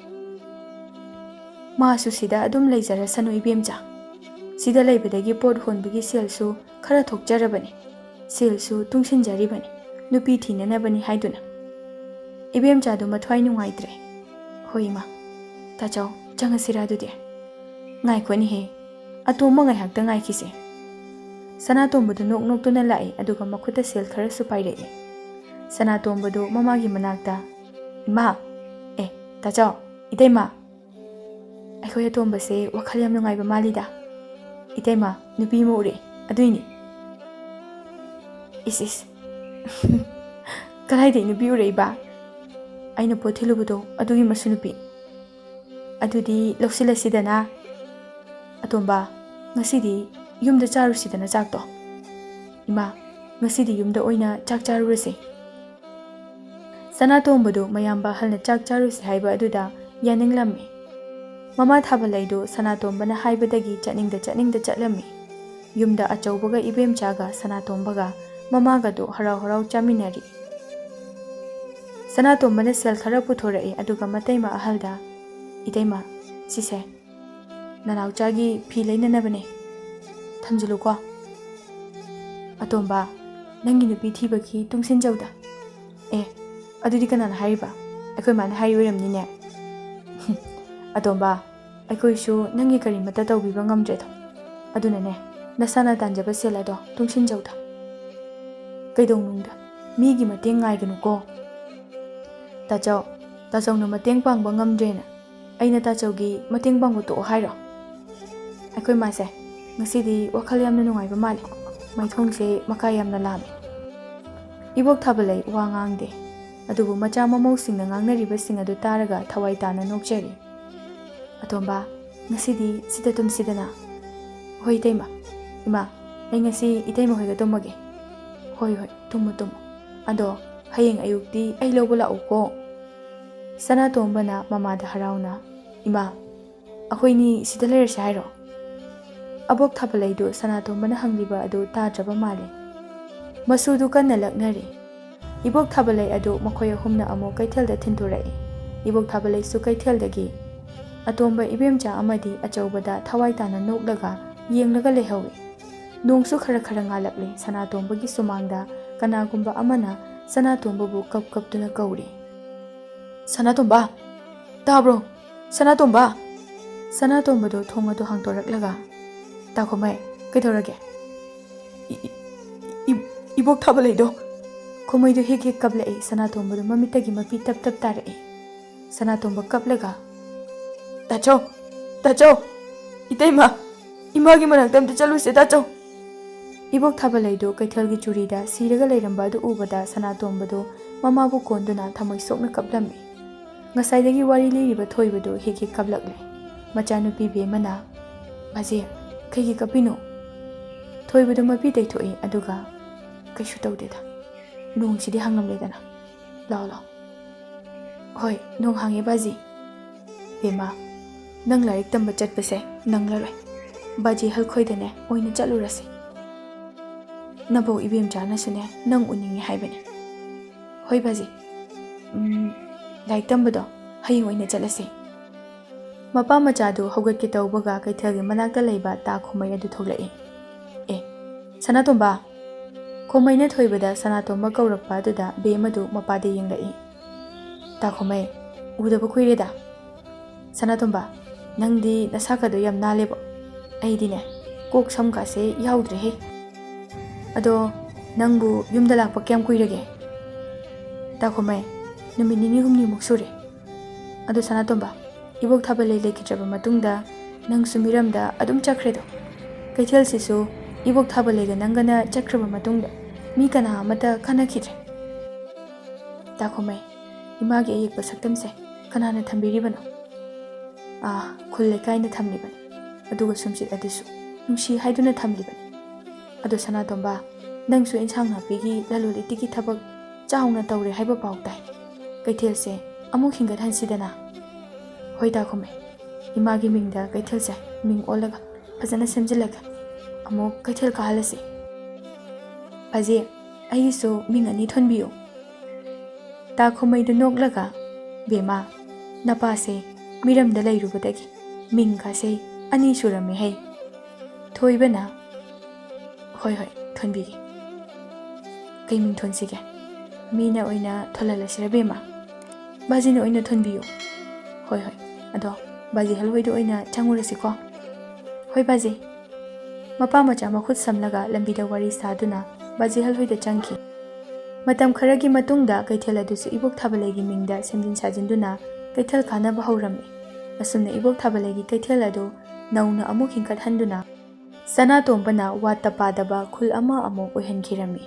"ꯃꯥꯁꯨ ꯁꯤꯗ ꯑꯗꯨꯝ ꯂꯩꯖꯔꯁꯅꯨ ꯏꯕꯦꯝꯆꯥ꯫ ꯁꯤꯗ ꯂꯩꯕꯗꯒꯤ ꯄꯣꯠ ꯍꯣꯟꯕꯒꯤ ꯁꯦꯜꯁꯨ ꯈꯔ ꯊꯣꯛꯆꯔꯕꯅꯤ꯫ ꯁꯦꯜꯁꯨ ꯇꯨꯡꯁꯤꯟꯖꯔꯤꯕꯅꯤ, ꯅꯨꯄꯤ ꯊꯤꯅꯅꯕꯅꯤ ꯍꯥꯏꯗꯨꯅ꯫" ꯏꯕꯦꯝꯆꯥꯗꯨ ꯃꯊ꯭ꯋꯥꯏ ꯅꯨꯡꯉꯥꯏꯇ꯭ꯔꯦ꯫ "ꯍꯣꯏ ꯏꯃꯥ꯫ ꯇꯥꯆꯧ, ꯆꯪꯉꯁꯤꯔꯥ ꯑꯗꯨꯗꯤ?" "ꯉꯥꯏꯈꯣꯅꯦꯍꯦ, ꯑꯇꯣꯝꯕ ꯉꯥꯏꯍꯥꯛꯇ ꯉꯥꯏꯈꯤꯁꯦ꯫" ꯁꯅꯥꯇꯣꯝꯕꯗꯨ ꯅꯣꯛ ꯅꯣꯛꯇꯨꯅ ꯂꯥꯛꯏ, ꯑꯗꯨꯒ ꯃꯈꯨꯠꯇ ꯁꯦꯜ ꯈꯔꯁꯨ ꯄꯥꯏꯔꯛꯏ꯫ ꯁꯅꯥꯇꯣꯝꯕꯗꯨ ꯃꯃꯥꯒꯤ ꯃꯅꯥꯛꯇ, "ꯏꯃꯥ, ꯑꯦ, ꯇꯥꯆꯧ, ꯏꯇꯩꯃ, ꯑꯩꯈꯣꯏ ꯑꯇꯣꯝꯕꯁꯦ ꯋꯥꯈꯜ ꯌꯥꯝ ꯅꯨꯡꯉꯥꯏꯕ ꯃꯥꯜꯂꯤꯗ꯫ ꯏꯇꯩꯃ, ꯅꯨꯄꯤ ꯑꯃ ꯎꯔꯦ, ꯑꯗꯨꯏꯅꯤ꯫" "ꯏꯁ, ꯏꯁ꯫ ꯀꯗꯥꯏꯗꯩ ꯅꯨꯄꯤ ꯎꯔꯛꯏꯕ?" "ꯑꯩꯅ ꯄꯣꯠ ꯊꯤꯜꯂꯨꯕꯗꯣ, ꯑꯗꯨꯒꯤ ꯃꯁꯨ ꯅꯨꯄꯤ꯫" "ꯑꯗꯨꯗꯤ ꯂꯧꯁꯤꯜꯂꯁꯤꯗꯅ꯫" "ꯇꯣꯝꯕ, ꯉꯁꯤꯗꯤ ꯌꯨꯝꯗ ꯆꯥꯔꯨꯁꯤꯗꯅ ꯆꯥꯛꯇꯣ꯫ ꯏꯃꯥ, ꯉꯁꯤꯗꯤ ꯌꯨꯝꯗ ꯑꯣꯏꯅ ꯆꯥꯛ ꯆꯥꯔꯨꯔꯁꯦ꯫" ꯁꯅꯥꯇꯣꯝꯕꯗꯨ ꯃꯌꯥꯝꯕ ꯑꯍꯜꯅ ꯆꯥꯛ ꯆꯥꯔꯨꯁꯤ ꯍꯥꯏꯕ ꯑꯗꯨꯗ ꯌꯥꯅꯤꯡꯂꯝꯃꯤ꯫ ꯃꯃꯥ ꯊꯥꯕꯂꯩꯗꯨ ꯁꯅꯥꯇꯣꯝꯕꯅ ꯍꯥꯏꯕꯗꯒꯤ ꯆꯠꯅꯤꯡꯗ ꯆꯠꯅꯤꯡꯗ ꯆꯠꯂꯝꯃꯤ꯫ ꯌꯨꯝꯗ ꯑꯆꯧꯕꯒ ꯏꯕꯦꯝꯆꯥꯒ ꯁꯅꯥꯇꯣꯝꯕꯒ ꯃꯃꯥꯒꯗꯨ ꯍꯔꯥꯎ ꯍꯔꯥꯎ ꯆꯥꯃꯤꯟꯅꯔꯤ꯫ ꯁꯅꯥꯇꯣꯝꯕꯅ ꯁꯦꯜ ꯈꯔ ꯄꯨꯊꯣꯔꯛꯏ, ꯑꯗꯨꯒ ꯃꯇꯩꯃ ꯑꯍꯜꯗ, "ꯏꯇꯩꯃ, ꯁꯤꯁꯦ ꯅꯅꯥꯎꯆꯥꯒꯤ ꯐꯤ ꯂꯩꯅꯅꯕꯅꯦ꯫ ꯊꯝꯖꯤꯜꯂꯨꯀꯣ꯫" "ꯑꯇꯣꯝꯕ, ꯅꯪꯒꯤ ꯅꯨꯄꯤ ꯊꯤꯕꯒꯤ ꯇꯨꯡꯁꯤꯟꯖꯧꯗ꯫" "ꯑꯦ, ꯑꯗꯨꯗꯤ ꯀꯅꯥꯅ ꯍꯥꯏꯔꯤꯕ? ꯑꯩꯈꯣꯏ ꯃꯥꯅ ꯍꯥꯏꯔꯤ ꯑꯣꯏꯔꯝꯅꯤꯅꯦ꯫" "ꯑꯇꯣꯝꯕ, ꯑꯩꯈꯣꯏꯁꯨ ꯅꯪꯒꯤ ꯀꯔꯤꯃꯠꯇ ꯇꯧꯕꯤꯕ ꯉꯝꯗ꯭ꯔꯦꯗꯣ꯫ ꯑꯗꯨꯅꯅꯦ, ꯅꯁꯥꯅ ꯇꯥꯟꯖꯕ ꯁꯦꯜ ꯑꯗꯣ ꯇꯨꯡꯁꯤꯟꯖꯧꯗ꯫" "ꯀꯩꯗꯧꯅꯨꯡꯗ ꯃꯤꯒꯤ ꯃꯇꯦꯡ ꯉꯥꯏꯒꯅꯨꯀꯣ꯫" "ꯇꯥꯆꯧ, ꯇꯥꯆꯧꯅ ꯃꯇꯦꯡ ꯄꯥꯡꯕ ꯉꯝꯗ꯭ꯔꯦꯅ ꯑꯩꯅ ꯇꯥꯆꯧꯒꯤ ꯃꯇꯦꯡ ꯄꯥꯡꯕ ꯇꯣꯛꯑꯣ ꯍꯥꯏꯔꯣ?" ꯑꯩꯈꯣꯏ ꯃꯥꯁꯦ ꯉꯁꯤꯗꯤ ꯋꯥꯈꯜ ꯌꯥꯝꯅ ꯅꯨꯡꯉꯥꯏꯕ ꯃꯥꯜꯂꯤ꯫ ꯃꯥꯏꯊꯣꯡꯁꯦ ꯃꯀꯥ ꯌꯥꯝꯅ ꯂꯥꯝꯃꯤ꯫ ꯏꯕꯣꯛ ꯊꯥꯕꯂꯩ ꯋꯥ ꯉꯥꯡꯗꯦ, ꯑꯗꯨꯕꯨ ꯃꯆꯥ ꯃꯃꯧꯁꯤꯡꯅ ꯉꯥꯡꯅꯔꯤꯕꯁꯤꯡ ꯑꯗꯨ ꯇꯥꯔꯒ ꯊꯋꯥꯏ ꯇꯥꯅ ꯅꯣꯛꯆꯔꯤ꯫ "ꯑꯇꯣꯝꯕ, ꯉꯁꯤꯗꯤ ꯁꯤꯗ ꯇꯨꯝꯁꯤꯗꯅ꯫" "ꯍꯣꯏ ꯏꯇꯩꯃ꯫ ꯏꯃꯥ, ꯑꯩ ꯉꯁꯤ ꯏꯇꯩꯃ ꯍꯣꯏꯒ ꯇꯨꯝꯃꯒꯦ꯫" "ꯍꯣꯏ, ꯍꯣꯏ, ꯇꯨꯝꯃꯨ, ꯇꯨꯝꯃꯨ꯫ ꯑꯗꯣ ꯍꯌꯦꯡ ꯑꯌꯨꯛꯇꯤ ꯑꯩ ꯂꯧꯕ ꯂꯥꯛꯎꯀꯣ꯫" ꯁꯅꯥꯇꯣꯝꯕꯅ ꯃꯃꯥꯗ ꯍꯔꯥꯎꯅ, "ꯏꯃꯥ, ꯑꯩꯈꯣꯏꯅꯤ ꯁꯤꯗ ꯂꯩꯔꯁꯦ ꯍꯥꯏꯔꯣ?" ꯑꯕꯣꯛ ꯊꯥꯕꯂꯩꯗꯨ ꯁꯅꯥꯇꯣꯝꯕꯅ ꯍꯪꯂꯤꯕ ꯑꯗꯨ ꯇꯥꯗ꯭ꯔꯕ ꯃꯥꯜꯂꯦ꯫ ꯃꯁꯨꯗꯨ ꯀꯟꯅ ꯂꯛꯅꯔꯤ꯫ ꯏꯕꯣꯛ ꯊꯥꯕꯂꯩ ꯑꯗꯨ ꯃꯈꯣꯏ ꯑꯍꯨꯝꯅ ꯑꯃꯨꯛ ꯀꯩꯊꯦꯜꯗ ꯊꯤꯟꯗꯣꯔꯛꯏ꯫ ꯏꯕꯣꯛ ꯊꯥꯕꯂꯩꯁꯨ ꯀꯩꯊꯦꯜꯗꯒꯤ꯫ ꯑꯇꯣꯝꯕ ꯏꯕꯦꯝꯆꯥ ꯑꯃꯗꯤ ꯑꯆꯧꯕꯗ ꯊꯋꯥꯏ ꯇꯥꯅ ꯅꯣꯛꯂꯒ ꯌꯦꯡꯂꯒ ꯂꯩꯍꯧꯏ꯫ ꯅꯣꯡꯁꯨ ꯈꯔ ꯈꯔ ꯉꯥꯜꯂꯛꯂꯤ꯫ ꯁꯅꯥꯇꯣꯝꯕꯒꯤ ꯁꯨꯃꯥꯡꯗ ꯀꯅꯥꯒꯨꯝꯕ ꯑꯃꯅ ꯁꯅꯥꯇꯣꯝꯕꯕꯨ ꯀꯞ ꯀꯞꯇꯨꯅ ꯀꯧꯔꯤ꯫ "ꯁꯅꯥꯇꯣꯝꯕ! ꯇꯥꯕ꯭ꯔꯣ? ꯁꯅꯥꯇꯣꯝꯕ!" ꯁꯅꯥꯇꯣꯝꯕꯗꯣ ꯊꯣꯡ ꯑꯗꯨ ꯍꯥꯡꯗꯣꯔꯛꯂꯒ, "ꯇꯥꯈꯣꯃꯩ, ꯀꯩꯗꯧꯔꯒꯦ?" "ꯏ-, ꯏ-, ꯏ-, ꯏ-, ꯏꯕꯣꯛ ꯊꯥꯕꯂꯩꯗꯣ!" ꯈꯣꯃꯩꯗꯣ ꯍꯦꯛ ꯍꯦꯛ ꯀꯞꯂꯛꯏ꯫ ꯁꯅꯥꯇꯣꯝꯕꯗꯣ ꯃꯃꯤꯠꯇꯒꯤ ꯃꯄꯤ ꯇꯞ ꯇꯞ ꯇꯥꯔꯛꯏ꯫ ꯁꯅꯥꯇꯣꯝꯕ ꯀꯞꯂꯒ, "ꯇꯥꯆꯧ! ꯇꯥꯆꯧ! ꯏꯇꯩꯃ! ꯏꯃꯥꯒꯤ ꯃꯅꯥꯛꯇ ꯑꯝꯇ ꯆꯠꯂꯨꯁꯦ, ꯇꯥꯆꯧ!" ꯏꯕꯣꯛ ꯊꯥꯕꯂꯩꯗꯨ ꯀꯩꯊꯦꯜꯒꯤ ꯆꯨꯔꯤꯗ ꯁꯤꯔꯒ ꯂꯩꯔꯝꯕ ꯑꯗꯨ ꯎꯕꯗ ꯁꯅꯥꯇꯣꯝꯕꯗꯨ ꯃꯃꯥꯕꯨ ꯀꯣꯟꯗꯨꯅ ꯊꯃꯣꯏ ꯁꯣꯛꯅ ꯀꯞꯂꯝꯃꯤ꯫ ꯉꯁꯥꯏꯗꯒꯤ ꯋꯥꯔꯤ ꯂꯤꯔꯤꯕ ꯊꯣꯏꯕꯗꯨ ꯍꯦꯛ ꯍꯦꯛ ꯀꯞꯂꯛꯂꯦ꯫ ꯃꯆꯥꯅꯨꯄꯤ ꯕꯦꯝꯃꯅ, ꯕꯥꯖꯤ, ꯀꯩꯒꯤ ꯀꯞꯄꯤꯅꯣ? ꯊꯣꯏꯕꯗꯣ ꯃꯄꯤ ꯇꯩꯊꯣꯛꯏ, ꯑꯗꯨꯒ ꯀꯩꯁꯨ ꯇꯧꯗꯦꯗ꯫ ꯅꯣꯡꯁꯤꯗꯤ ꯍꯥꯡꯂꯝꯂꯦꯗꯅ꯫ ꯂꯥꯎ, ꯂꯥꯎ꯫ ꯍꯣꯏ, ꯅꯣꯡ ꯍꯥꯡꯉꯦ ꯕꯥꯖꯤ꯫ ꯕꯦꯝꯃ, ꯅꯪ ꯂꯥꯏꯔꯤꯛ ꯇꯝꯕ ꯆꯠꯄꯁꯦ ꯅꯪꯂꯔꯣꯏ꯫ ꯕꯥꯖꯤ ꯍꯜꯈꯣꯏꯗꯅꯦ ꯑꯣꯏꯅ ꯆꯠꯂꯨꯔꯁꯦ꯫ ꯅꯕꯣꯛ ꯏꯕꯦꯝꯆꯥꯅꯁꯨꯅꯦ ꯅꯪ ꯎꯅꯤꯡꯉꯤ ꯍꯥꯏꯕꯅꯦ꯫ ꯍꯣꯏ ꯕꯥꯖꯤ꯫ ꯎꯝ, ꯂꯥꯏꯔꯤꯛ ꯇꯝꯕꯗꯣ ꯍꯌꯦꯡ ꯑꯣꯏꯅ ꯆꯠꯂꯁꯦ꯫ ꯃꯄꯥ ꯃꯆꯥꯗꯨ ꯍꯧꯒꯠꯀꯦ ꯇꯧꯕꯒ ꯀꯩꯊꯦꯜꯒꯤ ꯃꯅꯥꯛꯇ ꯂꯩꯕ ꯇꯥ ꯈꯣꯃꯩ ꯑꯗꯨ ꯊꯣꯛꯂꯛꯏ꯫ ꯑꯦ, ꯁꯅꯥꯇꯣꯝꯕ! ꯈꯣꯃꯩꯅ ꯊꯣꯏꯕꯗ ꯁꯅꯥꯇꯣꯝꯕ ꯀꯧꯔꯛꯄ ꯑꯗꯨꯗ ꯕꯦꯝ ꯑꯗꯨ ꯃꯄꯥꯗ ꯌꯦꯡꯂꯛꯏ꯫ ꯇꯥ ꯈꯣꯃꯩ, ꯎꯗꯕ ꯀꯨꯏꯔꯦꯗ꯫ ꯁꯅꯥꯇꯣꯝꯕ, ꯅꯪꯗꯤ ꯅꯁꯥꯒꯗꯣ ꯌꯥꯝ ꯅꯥꯜꯂꯦꯕꯣ꯫ ꯑꯩꯗꯤꯅꯦ, ꯀꯣꯛ ꯁꯝꯒꯁꯦ ꯌꯥꯎꯗ꯭ꯔꯦꯍꯦ꯫ ꯑꯗꯣ ꯅꯪꯕꯨ ꯌꯨꯝꯗ ꯂꯥꯛꯄ ꯀꯌꯥꯝ ꯀꯨꯏꯔꯒꯦ? ꯇꯥ ꯈꯣꯃꯩ, ꯅꯨꯃꯤꯠ ꯅꯤꯅꯤ ꯍꯨꯝꯅꯤꯃꯨꯛ ꯁꯨꯔꯦ꯫ ꯑꯗꯣ ꯁꯅꯥꯇꯣꯝꯕ, ꯏꯕꯣꯛ ꯊꯥꯕꯂꯩ ꯂꯩꯈꯤꯗ꯭ꯔꯕ ꯃꯇꯨꯡꯗ ꯅꯪꯁꯨ ꯃꯤꯔꯝꯗ ꯑꯗꯨꯝ ꯆꯠꯈ꯭ꯔꯦꯗꯣ꯫ ꯀꯩꯊꯦꯜꯁꯤꯁꯨ ꯏꯕꯣꯛ ꯊꯥꯕꯂꯩꯒ ꯅꯪꯒꯅ ꯆꯠꯈ꯭ꯔꯕ ꯃꯇꯨꯡꯗ ꯃꯤ ꯀꯅꯥ ꯑꯃꯠꯇ ꯀꯥꯟꯅꯈꯤꯗ꯭ꯔꯦ꯫ ꯇꯥ ꯈꯣꯃꯩ, ꯏꯃꯥꯒꯤ ꯑꯌꯦꯛꯄ ꯁꯛꯇꯝꯁꯦ ꯀꯅꯥꯅ ꯊꯝꯕꯤꯔꯤꯕꯅꯣ? ꯑꯥ, ꯈꯨꯜ ꯂꯩꯀꯥꯏꯅ ꯊꯝꯂꯤꯕꯅꯤ꯫ ꯑꯗꯨꯒ ꯁꯨꯝꯆꯤꯠ ꯑꯗꯨꯁꯨ ꯅꯨꯡꯁꯤ ꯍꯥꯏꯗꯨꯅ ꯊꯝꯂꯤꯕꯅꯤ꯫ ꯑꯗꯣ ꯁꯅꯥꯇꯣꯝꯕ, ꯅꯪꯁꯨ ꯏꯟꯁꯥꯡ ꯅꯥꯄꯤꯒꯤ ꯂꯂꯣꯟ ꯏꯇꯤꯛꯀꯤ ꯊꯕꯛ ꯆꯥꯎꯅ ꯇꯧꯔꯦ ꯍꯥꯏꯕ ꯄꯥꯎ ꯇꯥꯏ꯫ ꯀꯩꯊꯦꯜꯁꯦ ꯑꯃꯨꯛ ꯍꯤꯡꯒꯠꯍꯟꯁꯤꯗꯅ꯫ ꯍꯣꯏ ꯇꯥ ꯈꯣꯃꯩ, ꯏꯃꯥꯒꯤ ꯃꯤꯡꯗ ꯀꯩꯊꯦꯜꯁꯦ ꯃꯤꯡ ꯑꯣꯜꯂꯒ ꯐꯖꯅ ꯁꯦꯝꯖꯤꯜꯂꯒ ꯑꯃꯨꯛ ꯀꯩꯊꯦꯜ ꯀꯥꯍꯜꯂꯁꯤ꯫ ꯕꯥꯖꯤ, ꯑꯩꯒꯤꯁꯨ ꯃꯤꯡ ꯑꯅꯤ ꯊꯣꯟꯕꯤꯌꯨ꯫ ꯇꯥ ꯈꯣꯃꯩꯗꯨ ꯅꯣꯛꯂꯒ, ꯕꯦꯝꯃ, ꯅꯄꯥꯁꯦ ꯃꯤꯔꯝꯗ ꯂꯩꯔꯨꯕꯗꯒꯤ ꯃꯤꯡꯒꯁꯦ ꯑꯅꯤ ꯁꯨꯔꯝꯃꯦ ꯍꯩ꯫ ꯊꯣꯏꯕꯅ, ꯍꯣꯏ, ꯍꯣꯏ, ꯊꯣꯟꯕꯤꯒꯦ꯫ ꯀꯩ ꯃꯤꯡ ꯊꯣꯟꯁꯤꯒꯦ? ꯃꯤꯅ ꯑꯣꯏꯅ ꯊꯣꯜꯍꯜꯂꯁꯤꯔ ꯕꯦꯝꯃ? ꯕꯥꯖꯤꯅ ꯑꯣꯏꯅ ꯊꯣꯟꯕꯤꯌꯨ꯫ ꯍꯣꯏ, ꯍꯣꯏ, ꯑꯗꯣ ꯕꯥꯖꯤ ꯍꯜꯍꯣꯏꯗ ꯑꯣꯏꯅ ꯆꯪꯉꯨꯔꯁꯤꯀꯣ꯫ ꯍꯣꯏ ꯕꯥꯖꯤ꯫ ꯃꯄꯥ ꯃꯆꯥ ꯃꯈꯨꯠ ꯁꯝꯂꯒ ꯂꯝꯕꯤꯗ ꯋꯥꯔꯤ ꯁꯥꯗꯨꯅ ꯕꯥꯖꯤ ꯍꯜꯍꯣꯏꯗ ꯆꯪꯈꯤ꯫ ꯃꯇꯝ ꯈꯔꯒꯤ ꯃꯇꯨꯡꯗ ꯀꯩꯊꯦꯜ ꯑꯗꯨꯁꯨ ꯏꯕꯣꯛ ꯊꯥꯕꯂꯩꯒꯤ ꯃꯤꯡꯗ ꯁꯦꯝꯖꯤꯟ ꯁꯥꯖꯤꯟꯗꯨꯅ ꯀꯩꯊꯦꯜ ꯀꯥꯅꯕ ꯍꯧꯔꯝꯃꯤ꯫ ꯑꯁꯨꯝꯅ ꯏꯕꯣꯛ ꯊꯥꯕꯂꯩꯒꯤ ꯀꯩꯊꯦꯜ ꯑꯗꯨ ꯅꯧꯅ ꯑꯃꯨꯛ ꯍꯤꯡꯀꯠꯍꯟꯗꯨꯅ ꯁꯅꯥꯇꯣꯝꯕꯅ ꯋꯥꯠꯇ ꯄꯥꯗꯕ ꯈꯨꯜ ꯑꯃ ꯑꯃꯨꯛ ꯑꯣꯏꯍꯟꯈꯤꯔꯝꯃꯤ꯫